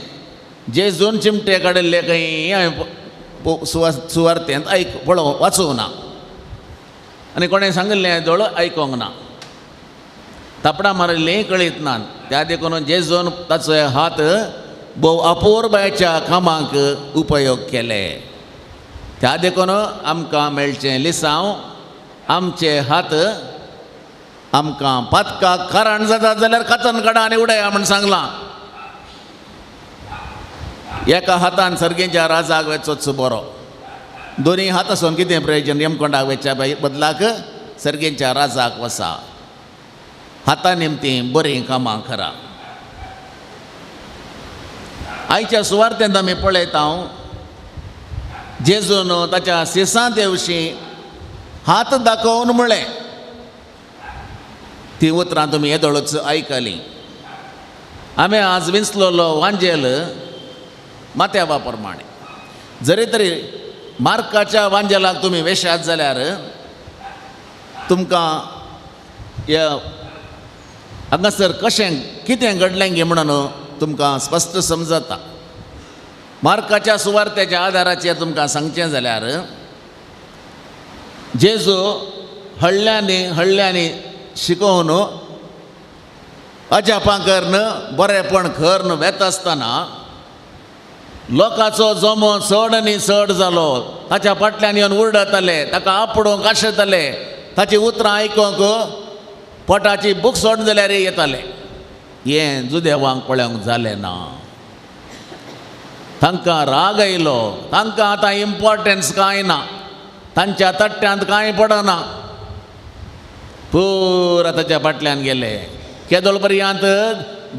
जेजून चिमटे काडिल्ले खंय हांवें सुवार्तेंत आयक पळोवंक वाचूंक ना आनी कोणें सांगिल्लें दोळ आयकोंक ना, थापडां मारिल्लीं कळीत ना. त्या देखून जेजून ताचो हात भोव अपुरबायेच्या कामांक उपयोग केले. त्या देखून आमकां मेळचें लिसांव आमचे हात आमकां पातकाक कारण जाता जाल्यार कातन काडा आनी उडया म्हूण सांगलां. एका हातान सर्गेच्या राजाक वेचोच बरो, दोनी हात आसून कितें प्रयोजन? यमकोंडाक वेच्या बदलाक सर्गेच्या राजाक वसा. हाता निमतीं बरीं कामां करा. आयच्या सुवार्तेंत आमी पळयता जेजून ताच्या सिसांते विशीं हात दाखोवन म्हळें. ती उतरां तुमी येदोळच आयकलीं. आमी आज विंचलोलो वांजेल मात्यावा प्रमाणे जरी तरी मार्काच्या वांजेलाक तुमी वेशात जाल्यार तुमकां हांगासर कशें कितें घडलें गे म्हणून तुमकां स्पश्ट समजता. मार्काच्या सुवार्तेच्या आदाराचेर तुमकां सांगचें जाल्यार जेजू हळ्ळ्यांनी हळ्ळ्यांनी शिकोवन अजापां करून बरेपण करून वेता आसतना लोकांचो जमो चड आनी चड जालो. ताच्या फाटल्यान येवन उरडताले, ताका आपडूंक आशेताले, ताची उतरां आयकूंक पोटाची भूक सोडून जाल्यार येताले. हें जुदेवांक पळोवंक जालें ना. तांकां राग आयलो. तांकां आतां इम्पॉर्टन्स कांय ना, तांच्या तट्ट्यांत कांय पडना, पुरा ताच्या फाटल्यान गेले. केदोळ पर्यंत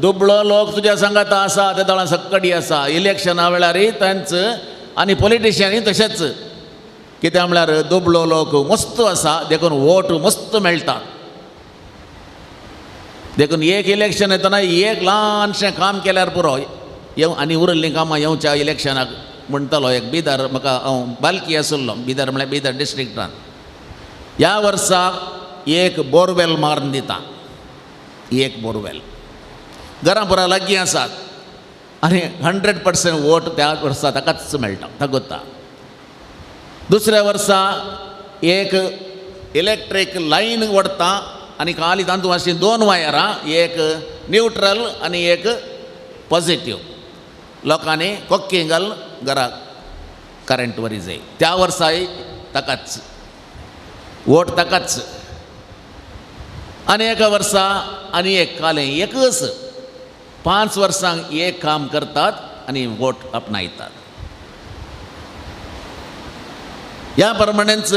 दुबळो लोक तुज्या सांगाता आसा, ते दोळा सक्कडी आसा. इलेक्शना वेळारय तांच आनी पॉलिटिशियनूय तशेंच. कित्याक म्हळ्यार दुबळो लोक मस्त आसा देखून वोट मस्त मेळटा. देखून एक इलेक्शन येतना एक ल्हानशें काम केल्यार पुरो येव आनी उरिल्लीं कामां येवच्या इलेक्शनाक म्हणटलो. एक बिदर म्हाका हांव बालकी आशिल्लो, बिदर म्हळ्यार बिदर डिस्ट्रिक्टान. ह्या वर्सा एक बोरवेल मारून दिता, एक बोरवेल घरां पुरा लागीं आसात आनी 100% वोट त्या वर्सा ताकाच मेळटा, तागोता. दुसऱ्या वर्सा एक इलेक्ट्रीक लायन वडता आनी खाली तातूंत अशीं दोन वायरां, एक न्युट्रल आनी एक पॉजिटीव. लोकांनी कोक्की घाल घराक करंट वरी जाय. त्या वर्साय ताकाच वोट ताकाच. आनी एका वर्सा आनी एक कालें एकच 5 वर्सांक एक काम करतात आनी वोट आपणायतात. ह्या प्रमाणेच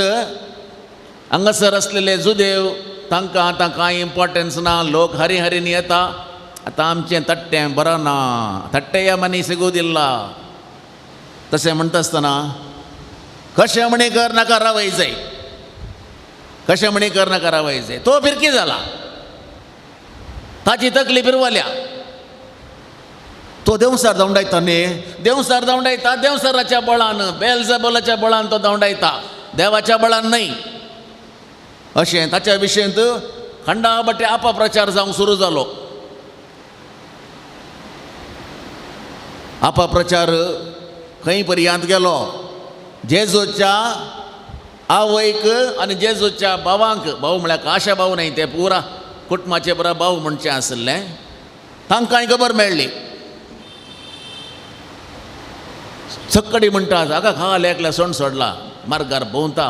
हांगासर आसलेले जुदेव तांकां आतां कांय इम्पॉर्टन्स ना. लोक हरी हरीन येता, आतां आमचें तट्टें बरें ना, तट्टेया मनी सिगुदिल्ला. तशें म्हणटा आसतना कशें म्हणी कर नाका रावय जाय, कशें म्हणी कर नाका रावय जाय. तो फिरकी जाला, ताची तकली फिरवल्या. तो देंवसार धांवडायता न्ही, देंवसार धांवडायता, देंवसाराच्या बळान, बेलजबलाच्या बळान तो धांवडायता, देवाच्या बळान न्हय. अशें ताच्या विशयंत खंडाबट्टे अपप्रचार जावंक सुरू जालो. अपप्रचार खंय पर्यंत गेलो? जेजूच्या आवयक आनी जेजूच्या भावांक, भाव म्हळ्यार काशा भाव न्हय, ते पुरा कुटुंबाचे पुरा भाव म्हणचें आशिल्लें, तांकांय खबर मेळ्ळी. सक्कडी म्हणटा हाका खाल एकल्या सोंड सोडला, मार्गार भोंवता,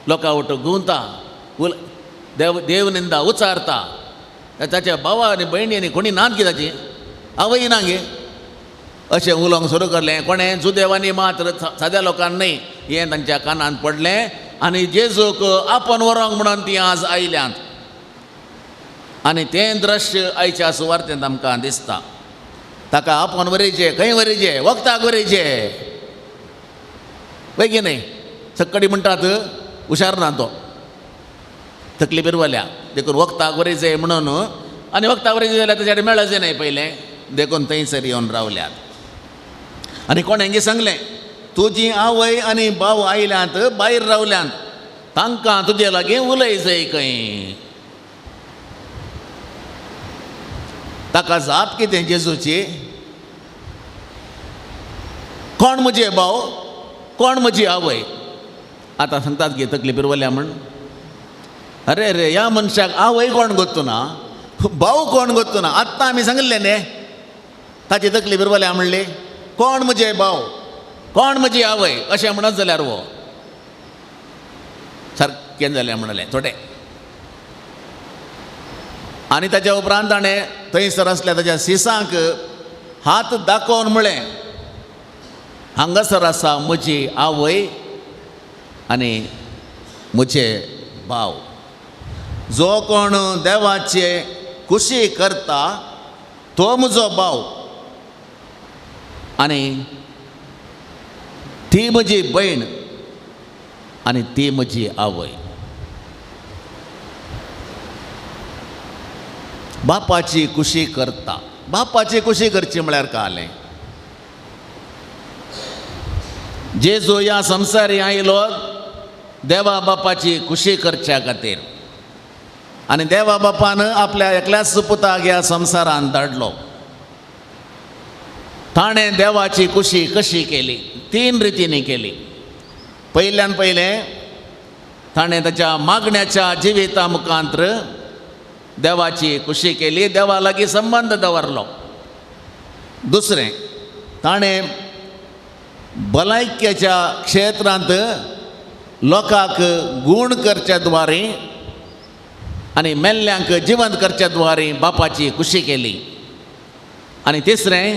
लोकां वट घुंवता, देव देवनिंदा उचारता. ताच्या भावा आनी भयणी आनी कोणी नात गे ताची आवय ना गे, अशें उलोवंक सुरू करलें. कोणें? जुदेवांनी मात्र, साद्या लोकांनी न्हय. हें तांच्या कानांत पडलें आनी जेजूक आपण व्हरोंक म्हणून तीं आज आयल्यांत. आनी तें दृश्य आयच्या सुवार्तेंत आमकां दिसता. ताका आपण वरीचे, खंय वरीचे? वखदाक वरीचे वय की न्हय? सक्कडी म्हणटात हुशार ना तो, तकली पिरवल्या देखून वखदाक वरीचे म्हणून. आनी वखदाक वरीचे जाल्यार ताच्या मेळचें न्हय पयलें, देखून थंयसर येवन रावल्यात. आनी कोण हेंगे सांगलें, तुजी आवय आनी भाव आयल्यांत, भायर रावल्यांत, तांकां तुजे लागीं उलय जाय खंय. ताका जाप कितें जेजूची? कोण म्हजे भाव, कोण म्हजी आवय? आतां सांगतात गे तकली पिरवल्या म्हण. अरे रे, ह्या मनशाक आवय कोण गोत्तू ना, भाव कोण गोत्तू ना. आत्तां आमी सांगिल्लें न्ही, ताची तकली पिरवल्या म्हणली कोण म्हजे भाव, कोण म्हजी आवय अशें म्हणत जाल्यार वो सारकें जालें म्हणलें थोडें. आनी ताच्या उपरांत ताणें थंयसर आसल्या ताच्या सिसांक हात दाखोवन म्हळें, हांगासर आसा म्हजी आवय आनी म्हजे भाव. जो कोण देवाचे खुशी करता तो म्हजो भाव आनी ती म्हजी भयण आनी ती म्हजी आवय. बापाची खुशी करता. बापाची खुशी करची म्हळ्यार कालें. जेजू ह्या संवसारी आयलो देवा बापाची खुशी करच्या खातीर आनी देवा बापान आपल्या एकल्याच पुताक ह्या संवसारान धाडलो. ताणें देवाची खुशी कशी केली? तीन रितींनी केली. पयल्यान पयलें ताणें ताच्या मागण्याच्या जिविता मुखांत्र देवाची खुशी केली, देवा लागीं संबंद दवरलो. दुसरें, ताणें भलायकेच्या क्षेत्रांत लोकांक गूण करच्या द्वारे आनी मेल्ल्यांक जिवंत करच्या द्वारे बापाची खुशी केली. आनी तिसरें,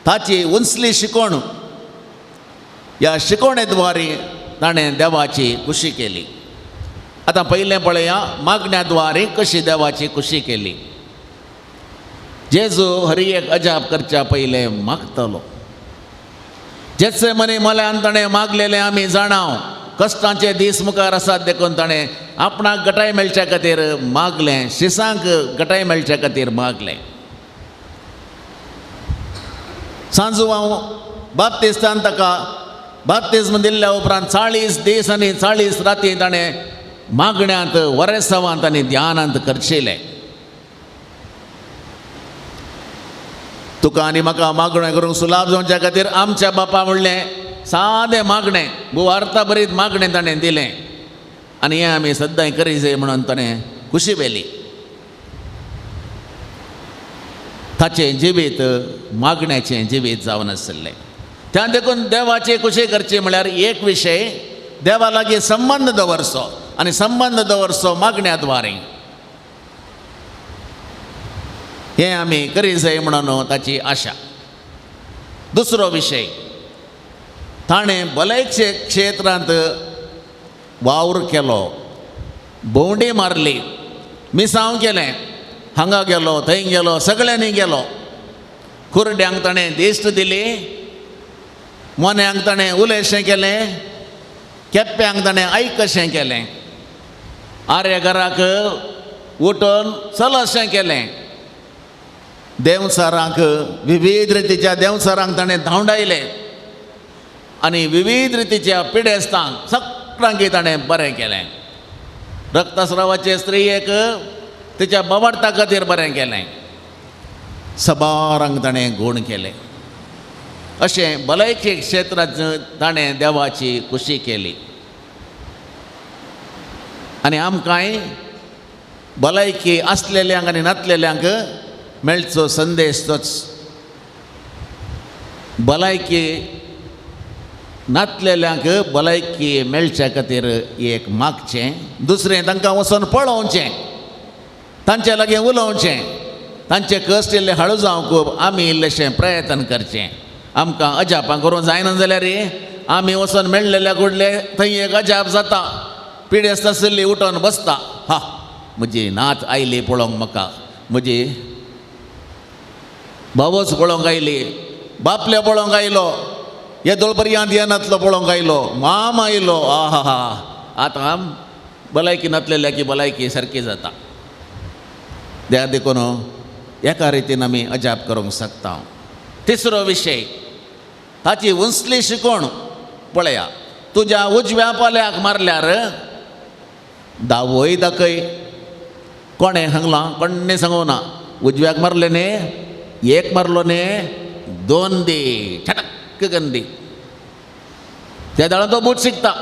ताची उंचली शिकवण, ह्या शिकवणे द्वारे ताणें देवाची खुशी केली. आतां पयलें पळया मागण्या द्वारे कशी देवाची खुशी केली. जेजू हर एक अजाप करच्या पयलें मागतलो. जेसे मनी मल्यान ताणें मागलेलें आमी जाणाव. कश्टांचे दीस मुखार आसात देखून ताणें आपणाक गटाय मेळच्या खातीर मागलें, शिसांक गटाय मेळच्या खातीर मागलें. सांजू हांव बाप्तिस्तान ताका बाप्तिज्म दिल्ल्या उपरांत 40 दीस आनी 40 राती ताणें मागण्यांत, वरेसावांत आनी ध्यानांत करशिलें. तुका आनी म्हाका मागणें करूंक सुलाभ जावच्या खातीर आमच्या बापा म्हणलें सादें मागणें, भुवार्था बरीत मागणें ताणें दिलें आनी हें आमी सद्दां करी जाय म्हणून ताणें खुशी व्हेली. ताचें जिवीत मागण्याचें जिवीत जावन आशिल्लें. त्या देखून देवाची खुशी करची म्हळ्यार एक विशय, देवा लागीं संबंद दवरचो आनी संबंद दवरचो मागण्या द्वारे. हें आमी करी जाय म्हणून ताची आशा. दुसरो विशय, ताणें भलायके क्षेत्रांत वावर केलो, भोंवडी मारली, मिसांव केलें, हांगा गेलो थंय गेलो, सगळ्यांनी गेलो. कुरड्यांक ताणें दिश्ट दिली, मोन्यांक ताणें उलयशें केलें, केप्प्यांक ताणें आयकशें केलें, आर्य घराक उठून चलशें केलें, देंवचारांक विविध रितीच्या देंवचारांक ताणें धांवडायले आनी विविध रितीच्या पिडेस्तांक सगळ्यांक ताणें बरें केलें. रक्तस्रावाचे स्त्रियेक तिच्या बवार्ता खातीर बरें केलें, सबारांक ताणें गूण केलें. अशें भलायकी क्षेत्रांत ताणें देवाची खुशी केली. आनी आमकांय भलायकी आसलेल्यांक आनी नातलेल्यांक मेळचो संदेश तोच. भलायकी नातलेल्यांक भलायकी मेळच्या खातीर एक मागचें, दुसरें तांकां वचून पळोवचें, तांचे लागीं उलोवचें, तांचे कश्ट इल्ले हळू जावंक आमी इल्लेशें प्रयत्न करचें. आमकां अजापां करूंक जायना जाल्यार आमी वचून मेळ्ळेल्या कुडले थंय एक अजाप जाता, पिडेस्त आशिल्ली उठोन बसता, हा म्हजी नात आयली पळोवंक म्हाका, म्हजी भावच पळोवंक आयली, बापले पळोवंक आयलो, येदोळ पर्यंत येनातलो पळोवंक आयलो, माम आयलो, आहा हा. आतां भलायकी नातलेल्या की भलायकी सारकी जाता. त्या देखून एका रितीन आमी अजाप करूंक शकता. तिसरो विशय, ताची उंचली शिकवण पळया. तुज्या उजव्या पाल्याक मारल्यार दावय दाखय. कोणें सांगलां? कोणें सांगूं ना. उजव्याक मारले न्ही, एक मारलो न्ही, दोन दी, छटक करून दी. त्या दाळान तो बूट शिकता,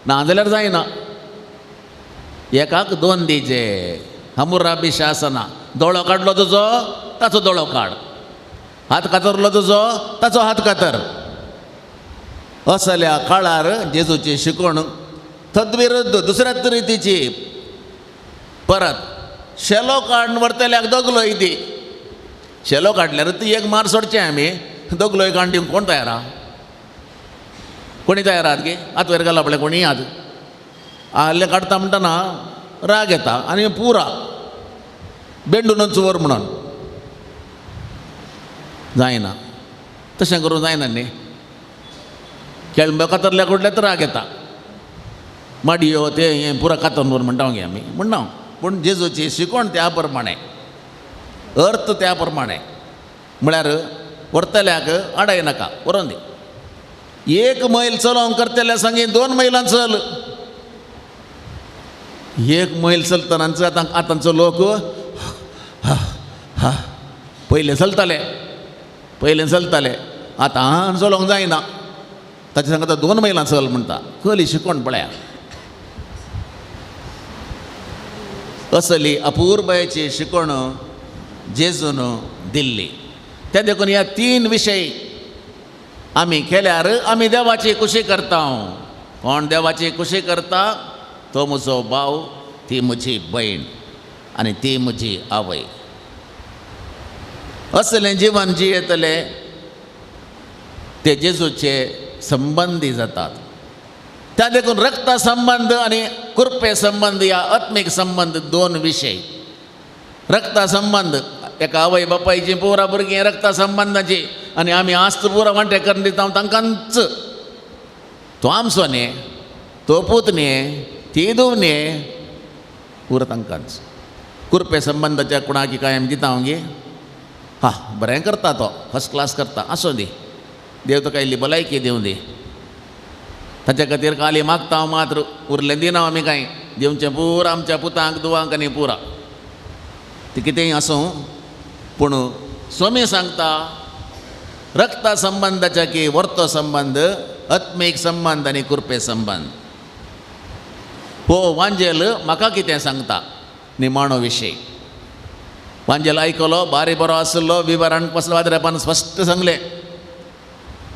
ना जाल्यार जायना. एकाक दोन दिचे. हमुराबी शासना, दोळो काडलो तुजो ताचो दोळो काड, हात कातरलो तुजो ताचो हात कातर. असल्या काळार जेजूची शिकवण तद्विरुद्ध दुसऱ्याच रितीची. परत शेलो काडून व्हरतल्याक दोगलोय दी. शेलो काडल्यार ती एक मार सोडचें आमी, दोगलोय काडून दिवंक कोण तयार आहा? कोणी तयार आहात गे? हात वयर घाला पळय कोणी हात. आहले काडटा म्हणटना राग येता आनी पुरा बेंडूनच व्हर म्हणून जायना. तशें करूं जायना न्ही. केळंबे कातरल्या कुडल्या तर राग येता, माडयो ते हें पुरा कातरून व्हर म्हणटा गे आमी म्हणटा. पूण जेजूची शिकवण त्या प्रमाणें, अर्थ त्या प्रमाणें. म्हळ्यार व्हरतल्याक आडाय नाका, व्हरोन दी. एक मैल चलोवंक करतल्या सांगी 2 मैलां चल. एक मैल चलतना आतां आतांचो लोक हा पयलें चलताले, पयलें चलताले, आतां चलोवंक जायना. ताचे सांगता 2 मैलां चल म्हणटा. कली शिकवण पळया. असली अपुरबायेची शिकवण जेजून दिल्ली. ते देखून ह्या 3 विशय आमी केल्यार आमी देवाची खुशी करता. कोण देवाची खुशी करता तो म्हजो भाव, ती म्हजी भयण आनी ती म्हजी आवय. असलें जिवन जियेतले ते जेजूचे संबंदी जातात. त्या देखून रक्ता संबंद आनी कृपे संबंद या आत्मीक संबंद 2 विशय. रक्ता संबंद एका आवय बापायची पुरा भुरगीं रक्ता संबंदाची, आनी आमी आस्त पुरा वांटे करून दिता तांकांच. तो आमचो न्ही, तो पूत न्ही, ती धूव न्ही, पुरा तांकांच. कृपे संबंदाच्या कोणाकी कांय आमी दिता गे, हा बरें करता तो, फर्स्ट क्लास करता, आसूं दी, देव तुका इल्ली भलायकी दिवं दी. ताच्या खातीर काली मागता हांव मात्र, उरलें दिना आमी कांय दिवचें पुरा आमच्या पुतांक दुवांक आनी पुरा. ती कितेंय आसूं, पूण स्वामी सांगता रक्ता संबंदाच्या की वर्तो संबंद, आत्मीक संबंद आनी कृपे संबंद. हो वांजेल म्हाका कितें सांगता निमाणो विशय. वांजेल आयकलो, बारी बरो आसलो, विवरण कसलो वाद्रेपान स्पश्ट सांगलें.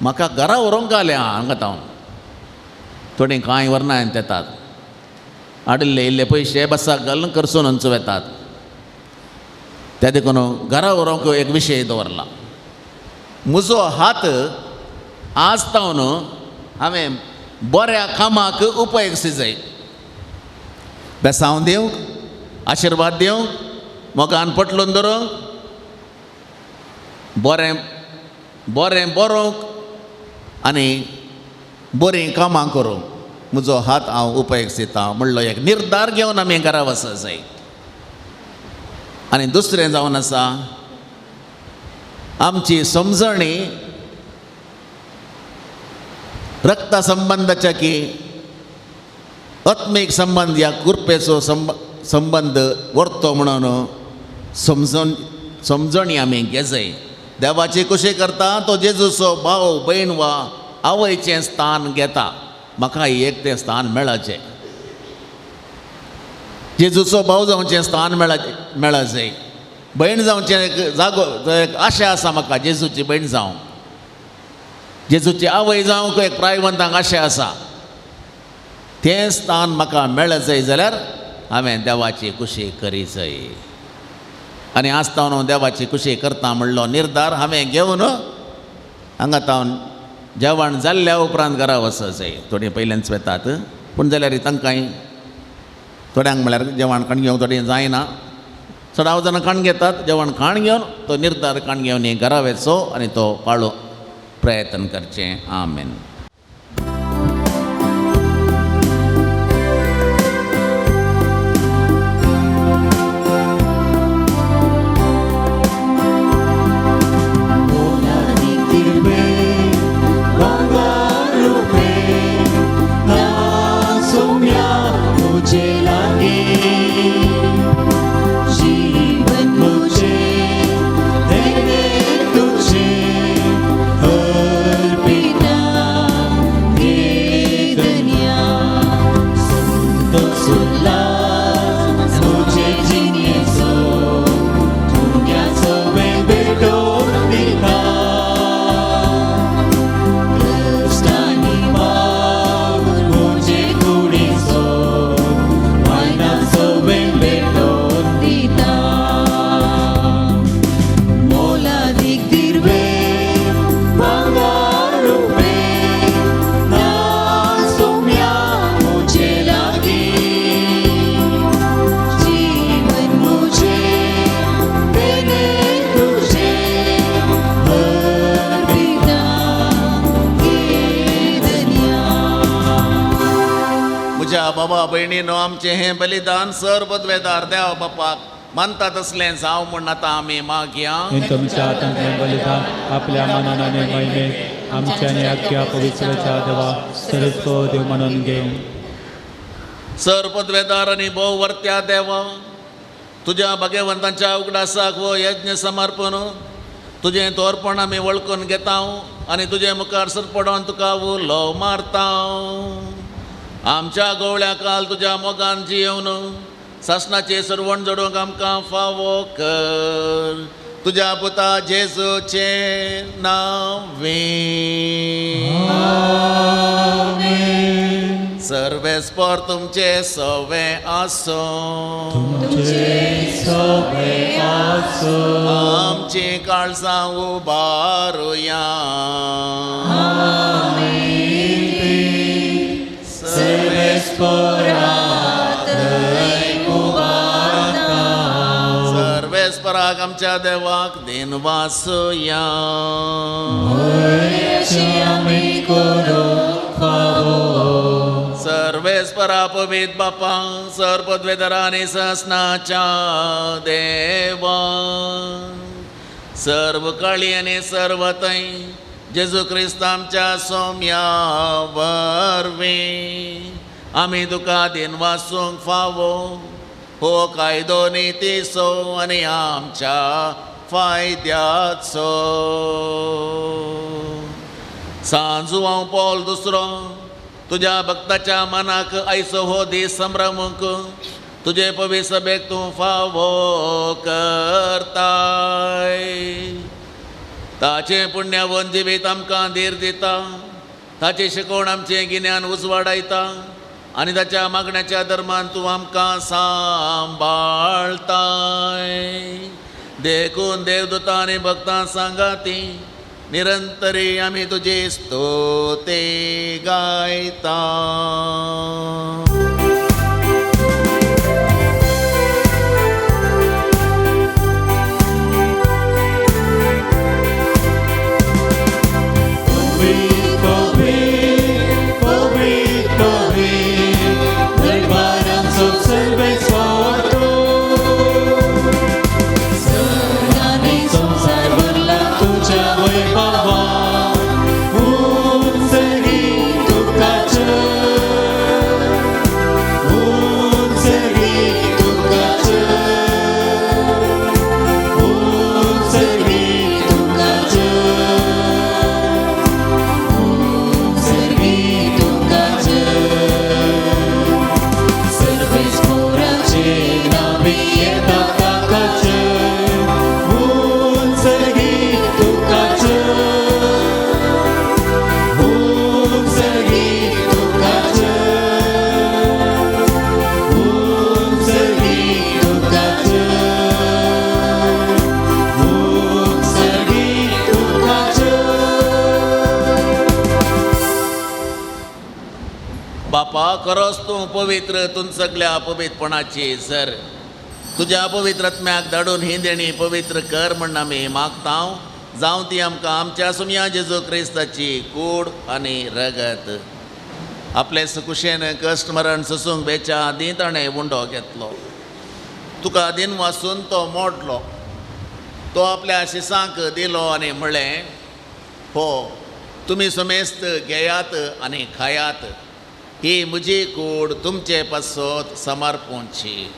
म्हाका घरा व्हरूंक आलें हांगा हांव. थोडीं कांय व्हरना येतात, हाडिल्ले इल्ले पयशे बसाक घालून करसून अंचू येतात. त्या देखून घरा व्हरूंक एक विशय दवरला. म्हजो हात आज तावन हांवें बऱ्या कामाक उपयोग जाय. बेसांव दिवंक, आशिर्वाद दिवंक, मोगान पटलून धरूंक, बरें बरें बरोवंक आनी बरीं कामां करूंक म्हजो हात हांव उपयोग दिता म्हणलो एक निर्धार घेवन आमी घरा वचूंक जाय. आनी दुसरें जावन आसा आमची समजणी रक्ता संबंदाच्या की आत्मीक संबंद ह्या कृपेचो संबंद व्हरतो म्हणून समजणी आमी घेजय. देवाची खुशी करता तो जेजूचो भाव भयण वा आवयचें स्थान घेता. म्हाका एक तें स्थान मेळचें, जेजूचो भाव जावचें स्थान मेळचें, भयण जावचें एक जागो, एक आशा आसा म्हाका जेजूची भयण जावंक, जेजूची आवय जावंक एक प्रायवंतांक आशा आसा. तें स्थान म्हाका मेळचें जाल्यार हांवें देवाची खुशी करी जाय. आनी आज तावन देवाची खुशी करता म्हणलो निर्धार हांवें घेवन हांगा तावन जेवण जाल्ल्या उपरांत घरा वचूंक जाय. थोडीं पयल्यानच वेतात, पूण जाल्यार तांकांय थोड्यांक म्हळ्यार जेवण खाण घेवंक थोडीं जायना. चडाव जाणां खाण घेतात, जेवण खाण घेवन तो निर्धार खाण घेवन घरा वचचो आनी तो पाळो प्रयत्न करचें. आमेन. Bye. भावा भयणीनो, आमचें हें बलिदान सर पदवेदार देवा बापाक मानता तसलें जावं म्हूण आतां आमी मागया. तुमच्या हातांतलें बलिदान आपल्या मनान आनी महिमे आमच्या आनी आख्या पवित्रच्या देवा सरस्व देव म्हणून घेवं. सर पदवेदार आनी भोव वर्त्या देवा, तुज्या भाग्यवंतांच्या उगडासाक हो यज्ञ समर्पण तुजें तोरपण आमी वळखून घेता आनी तुजे मुखार सरपडोन तुका उलो मारता. आमच्या गोवळ्या काल तुज्या मोगान जियेवन सासणाचें सरवण जोडूंक आमकां फावो कर, तुज्या पुता जेजूचें नांवें. सर्वेस्पर तुमचे सवे आसूं, आमची काळजां उबारुया. सर्वेस्पराक आमच्या देवाक दिनवासुया. सर्वेस्परा पवित बापा, सर पदवेधरा आनी ससनाच्या देवा, सर्व काळी आनी सर्व थंय जेजू क्रिस्त आमच्या सोम्या वरवीं आमी तुका दिनवासूंक फावो हो कायदो नितीचो आनी आमच्या फायद्याचो. सांजू हांव पॉल दुसरो तुज्या भक्ताच्या मनाक आयचो हो दीस संभ्रमूंक तुजे पवित्र सभेक तूं फावो करताय. ताचें पुण्यावन जिवीत आमकां धीर दिता, ताची शिकवण आमचें गिन्यान उजवाडायता आनी ताच्या मागण्याच्या धर्मान तूं आमकां सांबाळताय. देखून देवदूतां आनी भक्तां सांगाती निरंतरी आमी तुजी स्तुती गायता. बापा, खरोच तूं पवित्र, तूं सगल्या पवित्रपणाची सर तुज्या पवित्र आत्म्याक धाडून ही देणी पवित्र कर म्हण आमी मागता. जावं ती आमकां आमच्या सुमया जेजू क्रिस्ताची कूड आनी रगत. आपले सुकुशेन कश्ट मरण सोसूंक बेच्या आदीं ताणें उंडो घेतलो, तुका दिन वासून तो मोडलो, तो आपल्या शिसांक दिलो आनी म्हळें, हो तुमी समेस्त घेयात आनी खायात, ही म्हजी कूड तुमचे पासत समर्पूंची.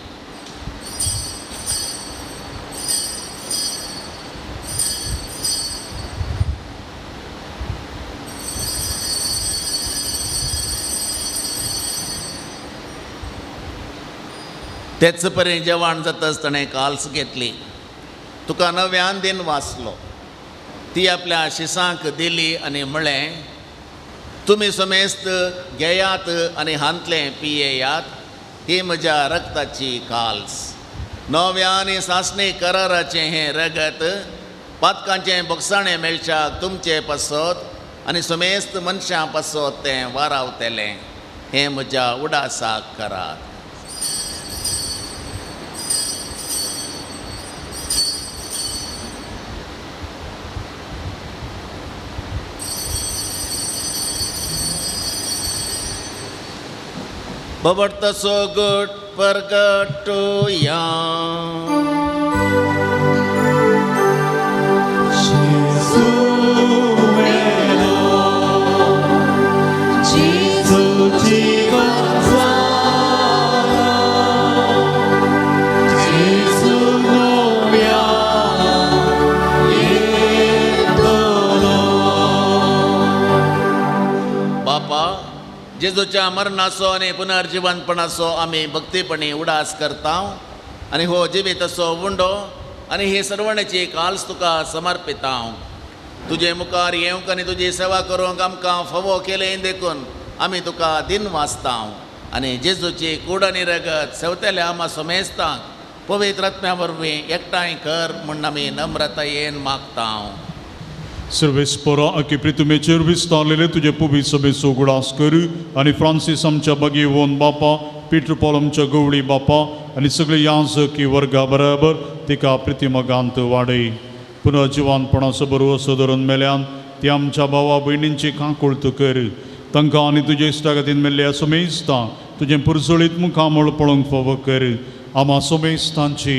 तेच परी जेवण जातच ताणें काल्स घेतली, तुका नव्यान दिन वाचलो, ती आपल्या शिसांक दिली आनी म्हळें, तुमी समेस्त घेयात आनी हांतलें पियेयात, ही म्हज्या रक्ताची काल्स, नव्या आनी सासणी कराराचें हें रगत पातकांचें बोगसाणें मेळच्याक तुमचे पासत आनी समेस्त मनशां पासत तें वारावतलें, हें म्हज्या उडासाक करात. बबडतसो गट परगटुया. बापा, जेजूच्या मरणाचो आनी पुनर्जिवनपणाचो आमी भक्तीपणी उडास करता आनी हो जिवीत असो उंडो आनी ही सर्वणेची काल्स तुका समर्पिता. तुजे मुखार येवंक आनी तुजी सेवा करूंक आमकां फावो केलें देखून आमी तुका दिन वाचता आनी जेजूची कूड आनी रगत सेवतेल्या आमा समेस्तांक पवित्र आत्म्या वरवीं एकठांय कर म्हूण आमी नम्रतायेन मागता. सर्वेस्परा अकी प्रितुमेचेर विस्तारलेले तुजे पुबी सभेचो उगडास कर आनी फ्रांसीस आमच्या बगेवन बापा, पीटर पॉल आमच्या गवळी बापा आनी सगळे याजकी वर्गा बराबर तिका प्रितिमगांत वाडय. पुनर्जिवानपणाचो बरो धरून मेल्यान ती आमच्या भावा भयणींची काकुळत कर. तांकां आनी तुजे इश्टागतीन मेल्ल्या समेस्तां तुजें पुरसुळीत मुखामळ पळोवंक फावो कर. आमा समेस्तांची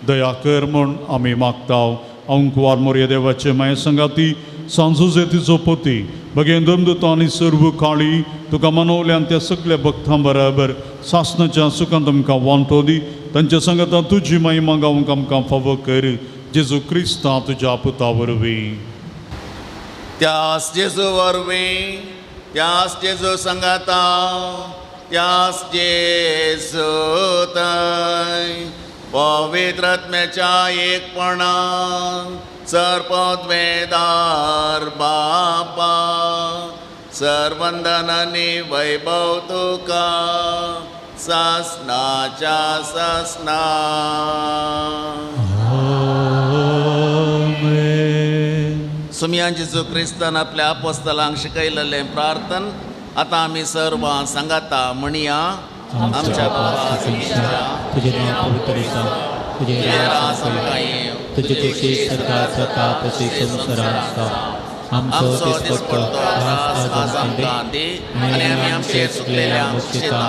दया कर म्हूण आमी मागता. अंकुवार मोरया देवाचे माये संगाती सांजुजे तिचो पती बगेन दमदूत आनी सर्व काळी तुका मनवल्यान त्या सगल्या भक्तां बराबर सासनाच्या सुखान तुमकां वांटो दी. तांच्या संगातान तुजी महिमा गावंक आमकां फावो कर. जेजू क्रिस्ता तुज्या पुता वरवीं. त्यास जेजू वरवीं, त्यास जेजू संगाता, त्यास जेजू थंय पवित्र आत्म्याच्या एकपणान सर्पद्वेदार बापा सर्वंदनानी वैभव तुका सासनाच्या सासना. सुमयान जेजू क्रिस्तान आपल्या अपोस्तलांक शिकयलेलें प्रार्थन आतां आमी सर्वां सांगाता म्हणया. आमच्या बापा तुझे नाव पवित्र जावं, तुझे राज आमकां येवं, तुजी खुशी स्वर्गात जाता तशी संवसारांत जावं. आमचो दिसपट्टो घास आज आमकां दी आनी आमी आमचे चुकलेल्यांक बक्षिता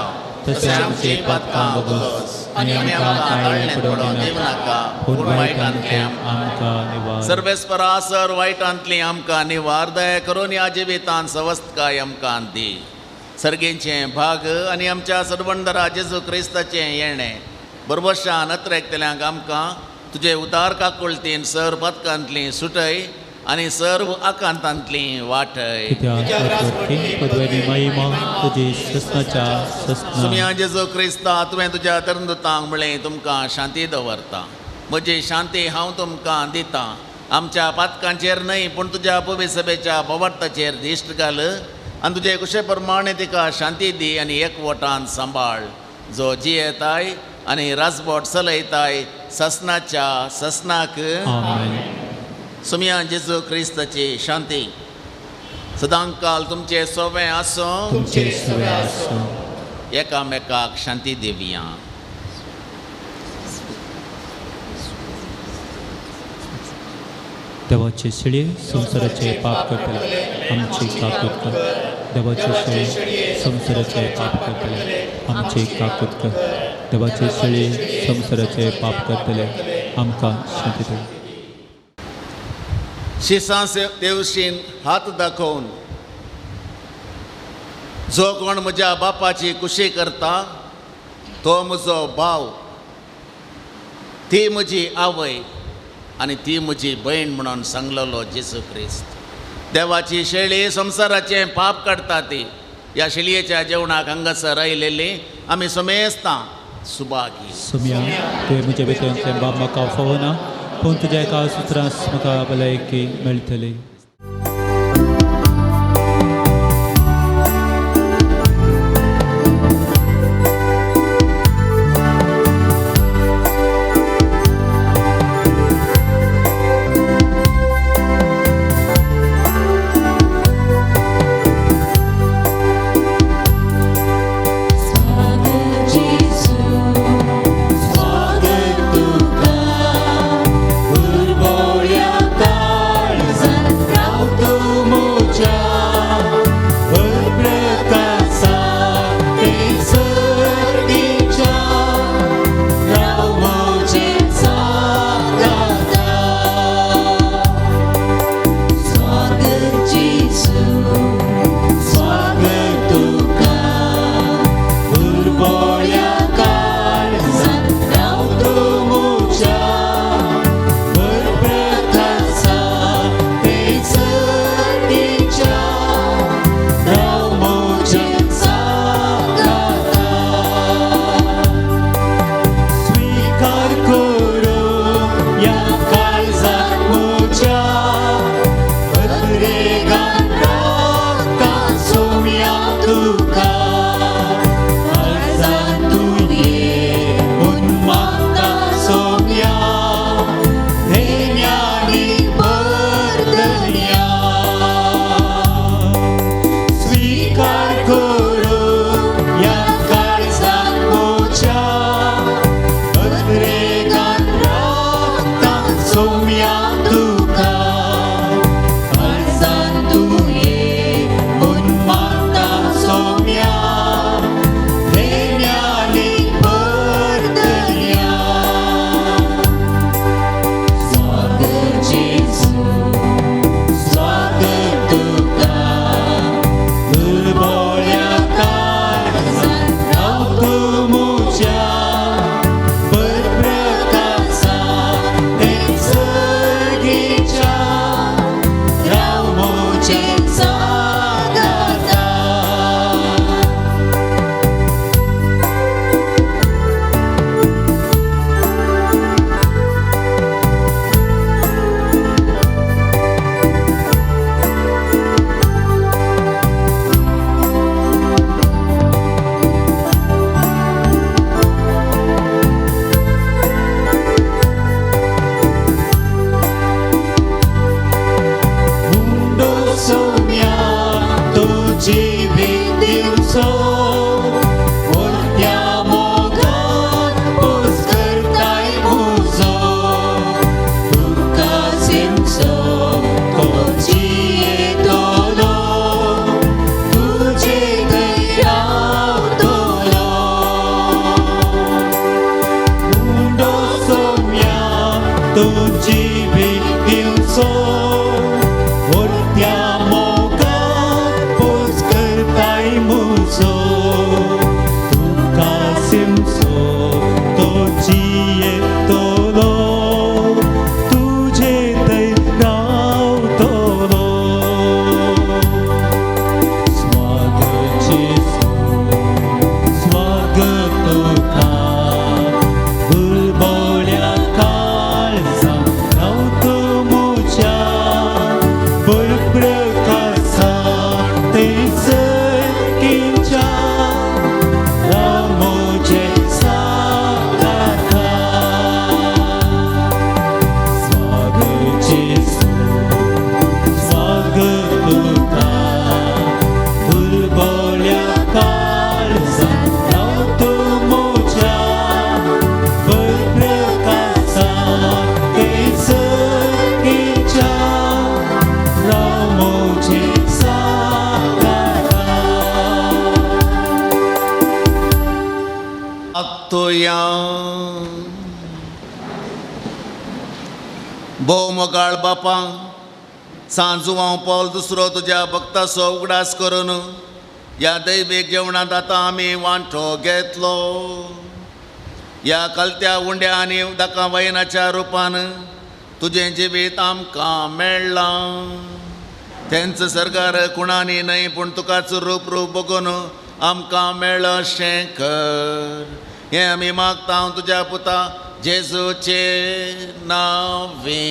तशें आमची पातकां भोगोस आनी आमकां ताळें पडोवंक दिवनाका, पूण वायटांतलें आमकां निवार. सर्वेस्परा सर वायटांतली आमकां निवार, दया करून ह्या जिवितांत सवस्तकाय आमकां दी. सर्गेचें भाग आनी आमच्या सर्वंदरा जेजू क्रिस्ताचें येणें बरबशान अत्रेकतल्यांक आमकां तुजे उतार काकुळतीन सर पदकांतली सुटय आनी सर्व आकांतांतली वाटय. सुमया जेजू क्रिस्ता, तुवें तुज्या तरंदुतांक म्हळें तुमकां शांती दवरता, म्हजी शांती हांव तुमकां दितां. आमच्या पातकांचेर न्हय पूण तुज्या पवित्र सभेच्या बवार्थाचेर दिश्ट घाल आनी तुजे कुशे प्रमाणे तिका शांती दी आनी एकवटान सांबाळ, जो जियेताय आनी राजबोट चलयताय ससनाच्या ससनाक. सुमया जेजू क्रिस्ताची शांती सदांकाल तुमचे सोवे आसूं. एकामेकाक शांती दिवया. देवाचे शिळये संवसाराचे पाप करतले आमची काकूत कर. देवाचे शिळये संवसाराचे पाप करतले आमची काकूत कर. देवाचे शिळये संवसाराचे पाप करतले आमकां शांती दी. शिसां देवशीन हात दाखोवन जो कोण म्हज्या बापाची कुशी करता तो म्हजो भाव, ती म्हजी आवय आनी ती म्हजी भयण म्हणून सांगलेलो जेजू क्रिस्त. देवाची शेळी संवसाराचें पाप काडटा ती ह्या शेळयेच्या जेवणाक हांगासर आयलेली आमी समेस्तां सुभागी. सुमया, तुवें म्हज्या भितरलें बाब म्हाका फावना, पूण तुज्या एका सुत्रांस म्हाका भलायकी मेळटली. स्वागत तुका उर्बोळ्या काळजांत. सोम्या तुका काळजान तूं ये म्हूण मागता सोम्या धेन्याली भरतल्या. स्वागत जेजू स्वागत तुका दुर्बोळ्या काळजान राव तूं म्हज्या परप्रकासा ते सर्गीच्या राव म्हजे सांगाता. मुंडो सोम्या तूं जिवीत दिवचो मोठ्या मोगान पोस करताय म्हजो तुका सिमसो तो जियेतलो तुजे थंय रावतलो. मुंडो सोम्या तूं जिवीत दिवचो मोठ्या मोगान पोस करताय म्हजो तुका सिमसो तो जियेतलो तुजे थंय रावतलो. स्वागत जेजू स्वागत तुका दुर्बोळ्या काळजान राव तूं म्हज्या बळप्रकासा ते सर्गीच्या राव म्हजे सांगाता. स्वागत जेजू स्वागत तुका दुर्बोळ्या काळजान राव तूं म्हज्या बळप्रकासा ते सर्गीच्या राव म्हजे सांगाता. आत्तोया भोव मोगाळ बापा सांजुवांव पावल दुसरो तुज्या भक्ताचो उगडास करून ह्या दैवीक जेवणांत आतां आमी वांटो घेतलो. ह्या कलत्या उंड्या आनी उदका वयनाच्या रुपान तुजें जिवीत आमकां मेळ्ळां. तेंच सरकार कुणांनी न्हय पूण तुकाच रूप रूप बघून आमकां मेळशें कर हें आमी मागता तुज्या पुता जेजूचे नांवे.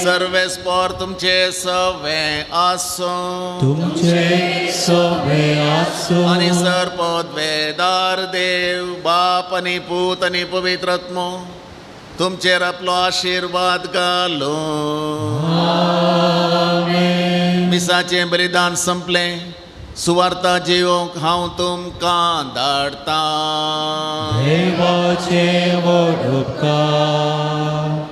सर्वेस्पोर तुमचे सवे आसूं तुमचे सवे आसूं आनी सर पदवेदार देव बाप आनी पूत आनी पवित्र आत्मो तुमचेर आपलो आशिर्वाद घालूं. मिसाचें बलिदान संपलें. सुवार्ता जिवोंक हांव तुमकां धाडटां. देवाचे व्हड उपकार.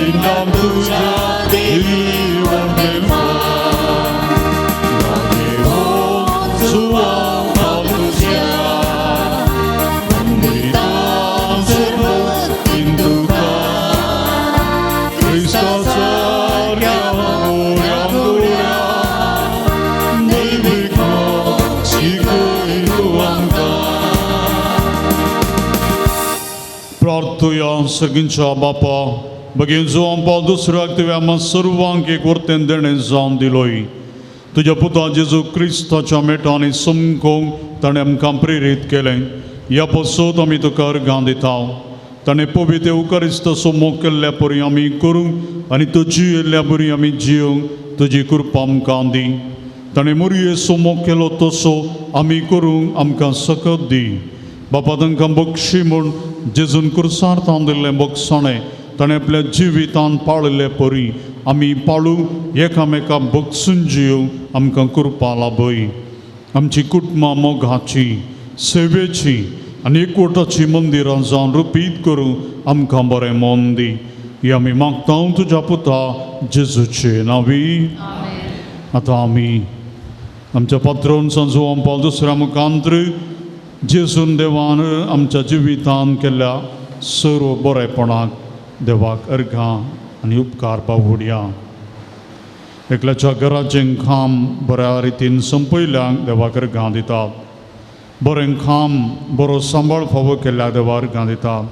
Inam tuja dewi wang सर्गींच्या बापा बगीन जुवान पावल दुसऱ्याक तुवें आमकां सर्वांक एक वर्तेन देणें जावन दिलोय. तुज्या पुता जेजू क्रिस्ताच्या मेटांनी समकोंक ताणें आमकां प्रेरीत केलें. ह्या पासत आमी तुका अर्गां दिता. ताणें पवित्र उकारिस्ताचो मोग केल्ल्या परी आमी करूंक आनी तो जियेल्ल्या बरी आमी जियोंक तुजी कृपा आमकां दी. ताणें मोरयेचो मोग केलो तसो आमी करूंक आमकां सकत दी. बापा तांकां बक्षी म्हूण जेजून कुर्सार तावन दिल्लें बक्षाणें ताणें आपल्या जिवितान पाळिल्ले परी आमी पाळूंक एकामेका बक्षून जियोंक आमकां कृपा लाभय. आमची कुटुंबां मोगाची सेवेची आनी एकवटाची मंदिरां जावन रुपीत करूंक आमकां बरें मन दी. ही आमी मागता तुज्या पुता जेजूचे नांवी. आतां आमी आमच्या पात्रोन संजुवान पावल दुसऱ्या मुखांत्र जेजून देवान आमच्या जिवितान केल्ल्या सर्व बरेपणाक देवाक अर्घां आनी उपकार पावुडया. एकल्याच्या घराचें काम बऱ्या रितीन संपयल्यांक देवाक अर्घां दितात. बरें काम बरो सांबाळ फावो केल्ल्या देवाक अर्घां दितात.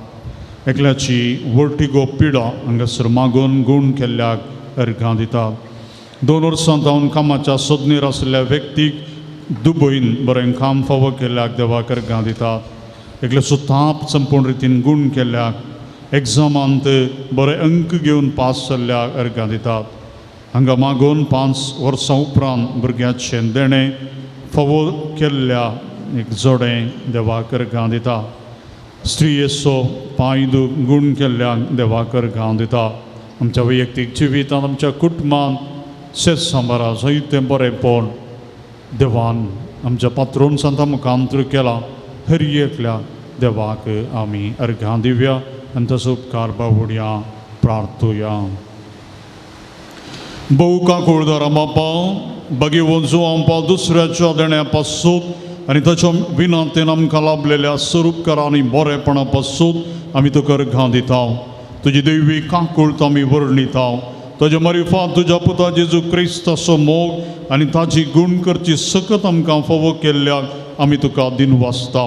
एकल्याची वर्टिगो पिडा हांगासर मागून गूण केल्ल्याक अर्घां दितात. 2 वर्सां जावन कामाच्या सोदनीर आशिल्ल्या व्यक्तीक दुबयन बरें काम फावो केल्ल्याक देवाक अर्घां दितात. एकल्याचो ताप संपूर्ण रितीन गूण केल्ल्याक एग्जामांत बरे अंक घेवन पास जाल्ल्याक अर्घां दितात. हांगा मागून 5 वर्सां उपरांत भुरग्याचें देणें फावो केल्ल्या एक जोडें देवाक अर्घां दिता. स्त्रियेचो पांय गूण केल्ल्याक देवाक अर्घां दिता. आमच्या वैयक्तीक जिवितांत आमच्या कुटुंबांत शेत सांबारा जायतें बरेंपण देवान आमच्या पात्रोन सांता मुखांतर केला. हर एकल्या देवाक आमी अर्घां दिवया आनी ताचो उपकार बावुडया प्रार्थुया. भोव काकुळदारा बापा बगेवन जुवान पावल दुसऱ्याच्या देण्या पासून आनी ताच्या विनांतेन आमकां लाभलेल्या स्वरूपकारा आनी बरेपणा पासून आमी तुका अर्घां दिता. तुजी देवी काकुळत आमी वर्णिता. ताज्या मारिफात तुज्या पुता जेजू क्रिस्ताचो मोग आनी ताजी गूण करची सकत आमकां फावो केल्ल्याक आमी तुका दिनवासता.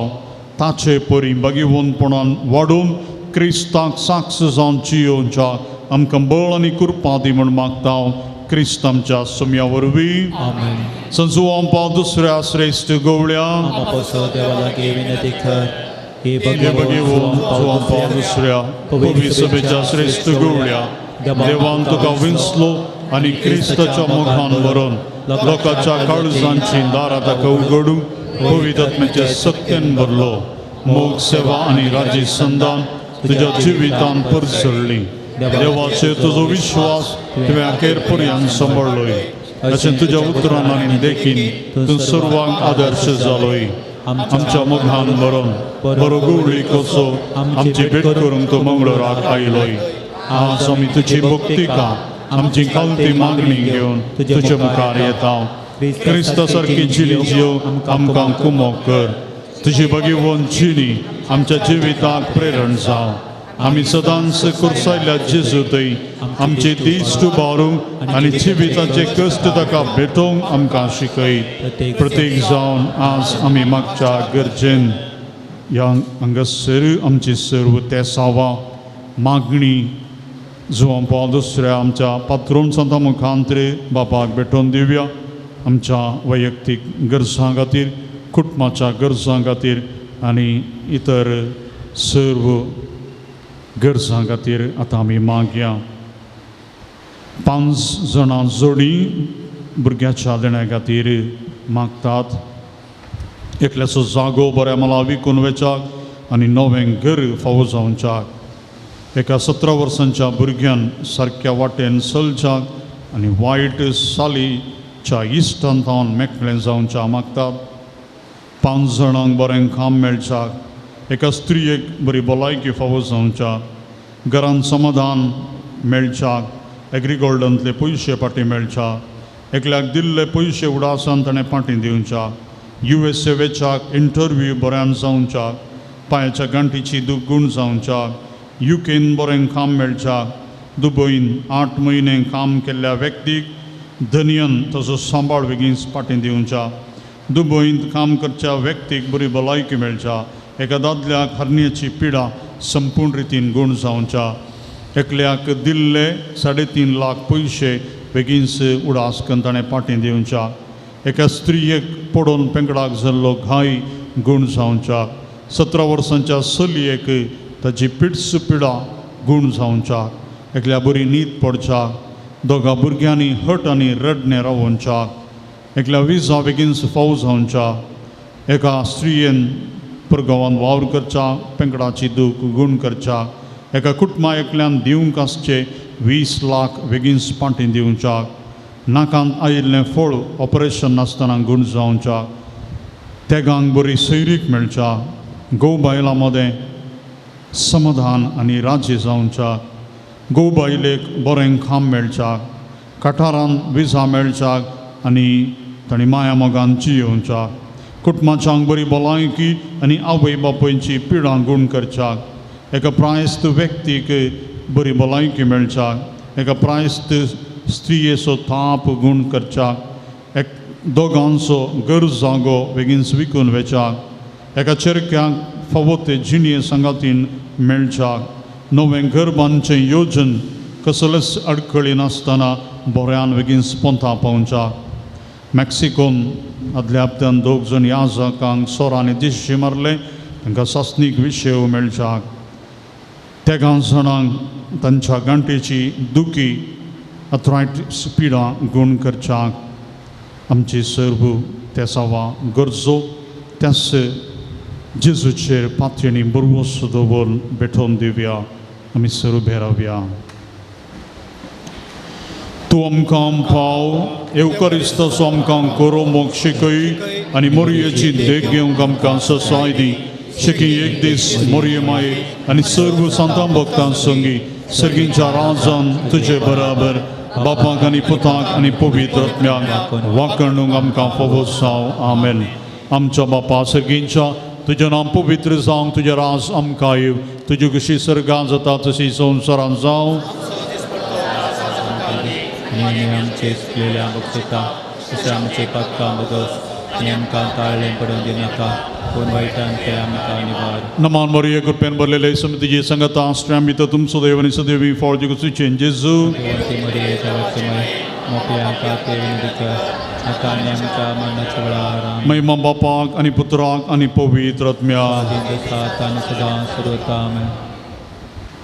ताचे परी बागेवनपणान वाडून क्रिस्ताक साक्ष जावन जियोवच्या आमकां बळ आनी कृपा दी म्हूण मागता. क्रिस्त आमच्या सुम्या वरवीं. आमेन. संजुवान पावल दुसऱ्या श्रेश्ठ गवळ्या हे भगेवन जुवान पावल दुसऱ्या पवित्र सभेच्या श्रेश्ठ गवळ्या देवान तुका विंचलो आनी क्रिस्ताच्या मोगान भरून लोकांच्या काळजांची दारां ताका उगडूंक पवित्र आत्म्याचे सत्तेन भरलो. मोग सेवा आनी राजी संदान तुज्या जिवितान परसळ्ळी. देवाचेर तुजो विश्वास तुवें अखेर पर्यंत सांबाळ्ळोय. अशें तुज्या उतरान आनी देखीन तूं सर्वांक आदर्श जालोय. आमच्या मोगान भरून बरो गवळी कसो आमची भेट करूंक तूं मंगळूराक आयलोय. आज आमी तुजी भक्तिका आमची खालती मागणी घेवन तुजे मुखार येता. क्रिस्ता सारकी जिणी जियो आमकां कुमोक कर. तुजी भगिवन जिणी आमच्या जिविताक प्रेरण जावं. आमी सदांच कुर्सायल्या जेजू थंय आमचे दीस उबारूंक आनी जिविताचे कश्ट ताका भेटोवंक आमकां शिकय. प्रत्येक जावन आज आमी मागच्या गरजेन ह्या हांगासर आमची सर्व तेसावां मागणी जुवान पावल दुसऱ्या आमच्या पात्रोन सांता मुखांतरे बापाक भेटोवन दिवया. आमच्या वैयक्तीक गरजां खातीर कुटुंबाच्या गरजां खातीर आनी इतर सर्व गरजां खातीर आतां आमी मागया. 5 जाणां जोडी भुरग्याच्या देण्या खातीर मागतात. एकल्याचो जागो बऱ्या मला विकून वेचाक आनी नवें घर फावो जावच्याक. एका 17 वर्सांच्या भुरग्यान सारक्या वाटेन चलच्याक आनी वायट सालीच्या इश्टान थावन मेकळें जावच्या मागतात. 5 जाणांक बरें काम मेळच्याक. एका स्त्रियेक बरी भलायकी फावो जावच्याक. घरान समाधान मेळच्याक. एग्रीगोल्डांतले पयशे फाटीं मेळच्याक. एकल्याक दिल्ले पयशे उडासान ताणें फाटीं दिवच्याक. USA वेच्याक इंटरव्यू बऱ्यान जावच्याक. पांयाच्या गांठीची दूख गूण जावच्याक. युकेन बरें काम मेळच्याक. दुबयन 8 म्हयने काम केल्ल्या व्यक्तीक धनयन तसो सांबाळ बेगीन फाटीं दिवच्याक. दुबयंत काम करच्या व्यक्तीक बरी भलायकी मेळच्या. एका दादल्याक हरण्याची पिडा संपूर्ण रितीन गूण जावच्या एकल्याक दिल्ले 3.5 लाख पयशे बेगीनच उडास करून ताणें पाटी दिवच्या एका स्त्रियेक पडोवन पेंकडाक जाल्लो घाय गूण जावच्या 17 वर्सांच्या चलयेक ताजी पिड्स पिडा गूण जावच्या एकल्या बरी न्हीद पडच्या दोगा भुरग्यांनी हट आनी रडणें रावोवच्या एकल्या विजा बेगीनच फाव जावच्या एका स्त्रियेन परगांवान वावर करच्या पेंकडाची दूख गूण करच्या एका कुटुंबा एकल्यान दिवंक आसचे 20 लाख बेगीनच पाटी दिवच्या नाकांत आयिल्लें फळ ऑपरेशन नासतना गूण जावच्या तेगांक बरी सैरीक मेळच्या घोव बायलां मदें समाधान आनी राज्य जावच्या घोव बायलेक बरें खाम मेळच्या कठारान विजा मेळच्या आनी तांणी माया मोगान जियोवच्या कुटुंबाच्यांक बरी भलायकी आनी आवय बापायची पिडां गूण करच्या एका प्रायस्त व्यक्तीक बरी भलायकी मेळच्या एका प्रायस्त स्त्रियेचो ताप गूण करच्या एक दोगांचो गरज जागो बेगीन विकून वेच्या एका चेरक्याक फावो ते जिणये सांगातीन मेळच्या नवें घर बांदचें योजन कसलेच अडखळी नासतना बऱ्यान बेगीन पोंता पावच्या मॅक्सिकोन आदल्या हप्त्यान दोग जण याजकांक सोरांनी दिश्टी मारले तांकां सासणीक विशय मेळच्या तेगां जाणांक तांच्या गांठेची दुखी अथरायटीस पिडा गूण करच्याक आमची सर्व तेसावा गरजो त्यास जेजूचेर पातयेनी बरवस दवरून भेटोवन दिवया आमी सर्व भेरावया. तूं आमकां पाव येवकरिस्ताचो आमकां करो मोग शिकय आनी मोरयेची देख घेवंक आमकां ससाय दी शेकी एक दीस मोरये माये आनी सर्व सांतां भक्तां संगी सर्गींच्या राजान तुजे बराबर बापाक आनी पुताक आनी पवित्र आत्म्याक वाकणूंक आमकां फावो जावं. आमेन. आमच्या बापा सर्गींच्या तुजें नांव पवित्र जावंक तुजें राज आमकां येवं तुजी कशी सर्गां जाता तशी संवसारान जावं. आनी आमचे चुकलेल्या बक्षिता तशें आमचे पातकां बगस आनी आमकां ताळ्ळें पडून दिनाका पूण वायटान ते आमकां निवार. नमान मरिये कृपेन भरलेले समितीची संगता आश्रम भितर तुमचो देव आनी सदैवी फळ जिगुचें जेजू. ती मरिये देवाचे मोकल्या ते विनंती कर आतां आनी आमच्या मरणाच्या वेळार. आमेन. महिमा बापाक आनी पुत्राक आनी पवित्र आत्म्याक. आतां आनी सदां सर्वता. आमेन.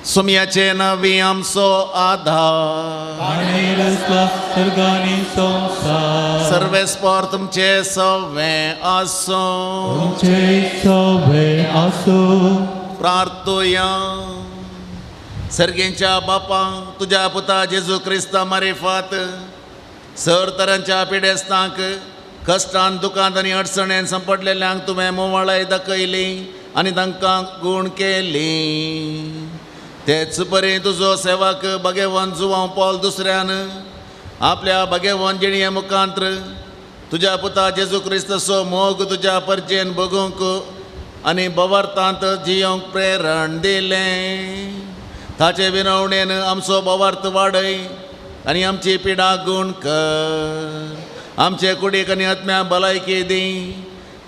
सुमयाचे नवी आमचो आधार सर्गानी संवसार सर्वेस्पर तुमचे सवे आसूं. तुमचे सवे आसूं. प्रार्थुया. सर्गेंच्या बापा तुज्या पुता जेजू क्रिस्ता मारिफात सर तरांच्या पिडेस्तांक कश्टान दुकांत आनी अडचणेन संपडलेल्यांक तुवें मोवाळाय दाखयली आनी तांकां गूण केली. तेच परी तुजो सेवक भगेवन जुवांव पॉल दुसऱ्यान आपल्या भगेवन जिणये मुखांत्र तुज्या पुता जेजू क्रिस्ताचो मोग तुज्या परजेन भोगूंक आनी भवार्थांत जियोंक प्रेरण दिलें. ताचे विनवणेन आमचो भवार्थ वाडय आनी आमची पिडा गूण कर. आमचे कुडीक आनी आत्म्या भलायकी दी.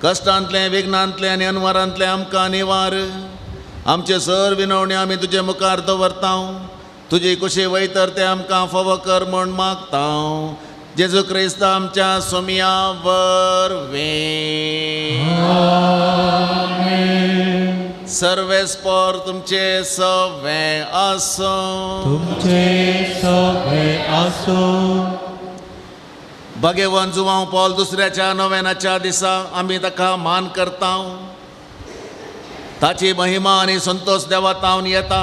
कश्टांतलें विघ्नांतलें आनी अनवरांतलें आमकां निवार. आमचे सर विनवणी आमी तुजे मुखार दवरता. तुजी कुशी वयतर ते आमकां फावो कर म्हूण मागता. जेजू क्रिस्त आमच्या सोमया वरवीं. सर्वेस्पर तुमचे सवे आसूं. तुमचे सवे आसूं. भगेवन जुवांव पॉल दुसऱ्याच्या नव्यानाच्या दिसा आमी ताका मान करता. ताची महिमा आनी संतोष देवा तावन येता.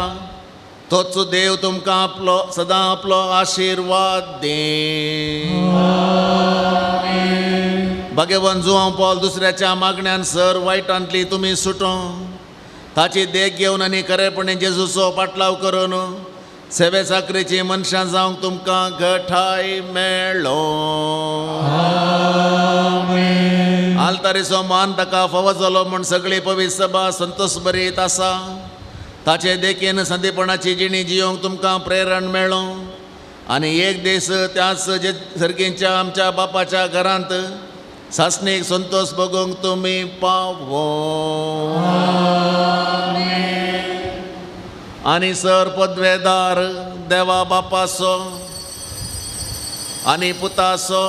तोच देव तुमकां आपलो सदां आपलो आशिर्वाद दी. भगेवन जुवांव पॉल दुसऱ्याच्या मागण्यान सर वायटांतली तुमी सुटो. ताची देख घेवन आनी खरेपणी जेजूचो पाटलाव करून सेवे चाकरेची मनशां जावंक तुमकां घठाय मेळ्ळो. आल्तारीचो मान ताका फावो जालो म्हूण सगळी पवित्र सभा संतोष बरीत आसा. ताचे देखीन संदीपणाची जिणी जियोंक तुमकां प्रेरण मेळ्ळो आनी एक दीस त्याच जे सर्गींच्या आमच्या बापाच्या घरांत सासणीक संतोष भोगूंक तुमी पावो. आनी सर पदवेदार देवा बापाचो आनी पुताचो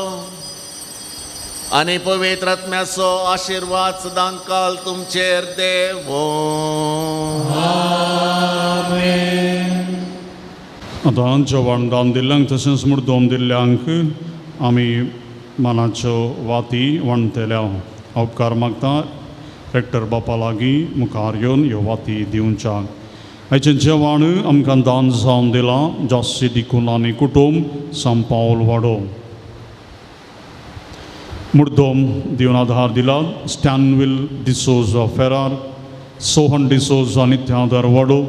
आनी पवित्र आत्म्याचो आशिर्वाद सदांकाल तुमचेर देवो. आतां जेवण दान दिल्ल्यांक तशेंच मुर्दोम दिल्ल्यांक आमी मानाच्यो वाती वणटल्या. उपकार मागता रेक्टर बापा लागीं मुखार येवन ह्यो वाती दिवच्याक. आयचें जेवण आमकां दान जावन दिलां जास्ती दिकून आनी कुटुंब सांपावल वाडो. मुर्दोम दिवन आधार दिला स्टॅनविल डिसोजा फेरार, सोहन डिसोजा नित्यादर वाडो,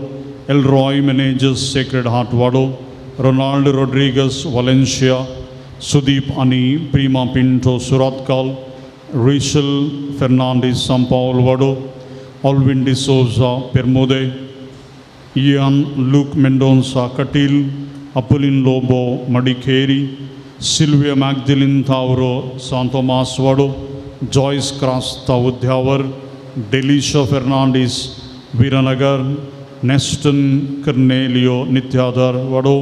एलरॉय मेनेजस सेक्रेड हार्ट वाडो, रोनाल्ड रोड्रिगस वलेन्शिया, सुदीप आनी प्रिमा पिंटो सुरातकाल, रिशल फेर्नांडीस सांपावल वाडो, Alvin D'Souza Permude, Ian Luke Mendonca Kateel, अपुलिन लोबो मडिकेरी, सिल्विया मॅगदिलीन थावरो सांतोमास वाडो, जॉयस क्रास्ता उद्यावर, डेलिशा फेर्नांडीस वीरनगर, नेस्टन कर्नेलियो नित्यादर वाडो,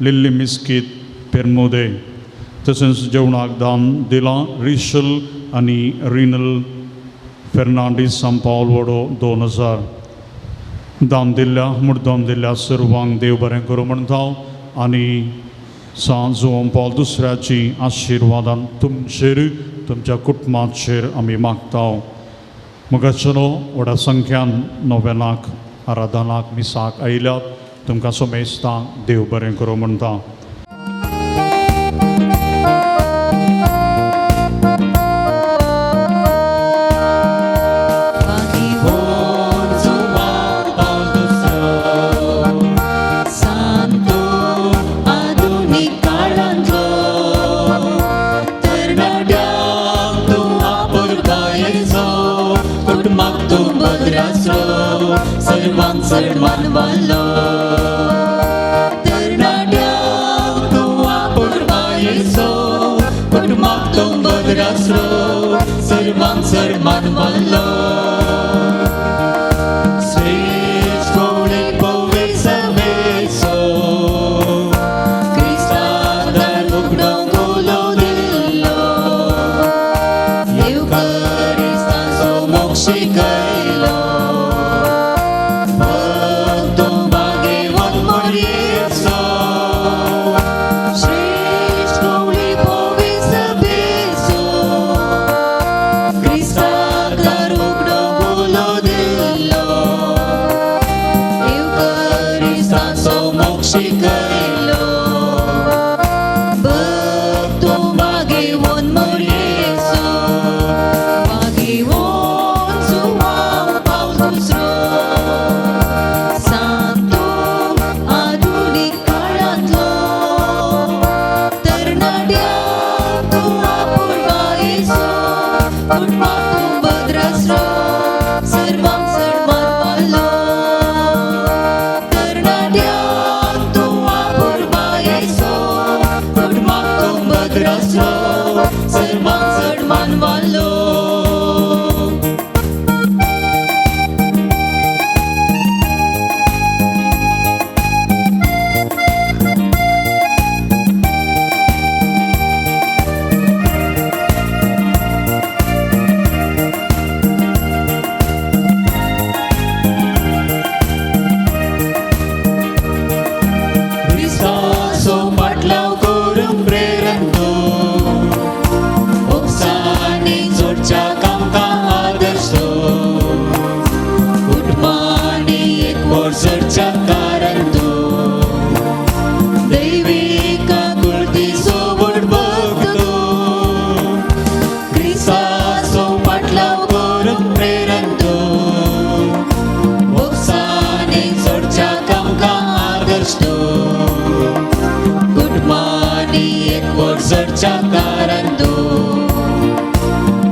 लिल्ली मिस्कीत पेरमुदे. तशेंच जेवणाक दान दिलां रिशल आनी रिनल फेर्नांडीस सांपावल वाडो 2000. दान दिल्ल्या मुर्दम दिल्ल्या सर्वांक देव बरें करूं म्हणटा आनी सांत जुवान पावल दुसऱ्याची आशिर्वादान तुमचेर तुमच्या कुटुंबाचेर आमी मागता. मुखाचेरो व्हडा संख्यान नोवेनाक आराधनाक मिसाक आयल्यात तुमकां सोमेस्तांक देव बरें करूं म्हणटा.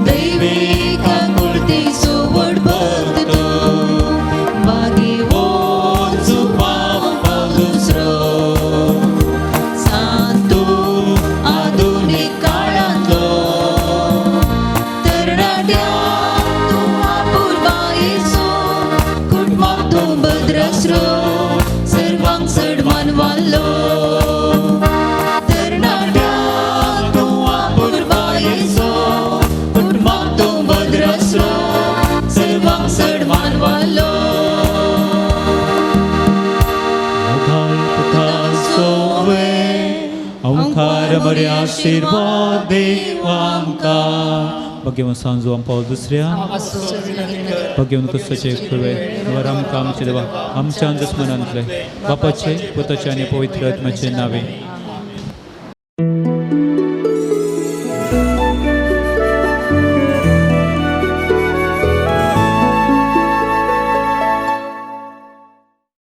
दैवी आरमरे आशिर्वाद देव आमकां. भाग्यवंत सांजो आम पावल दुसऱ्या भाग्यवंत क्रिस्ताचे कुरवे वर आमकां आमचे देवा आमच्या दुस्मनांतले. बापाचे, पुताचे आनी पवित्र आत्म्याचे नावे.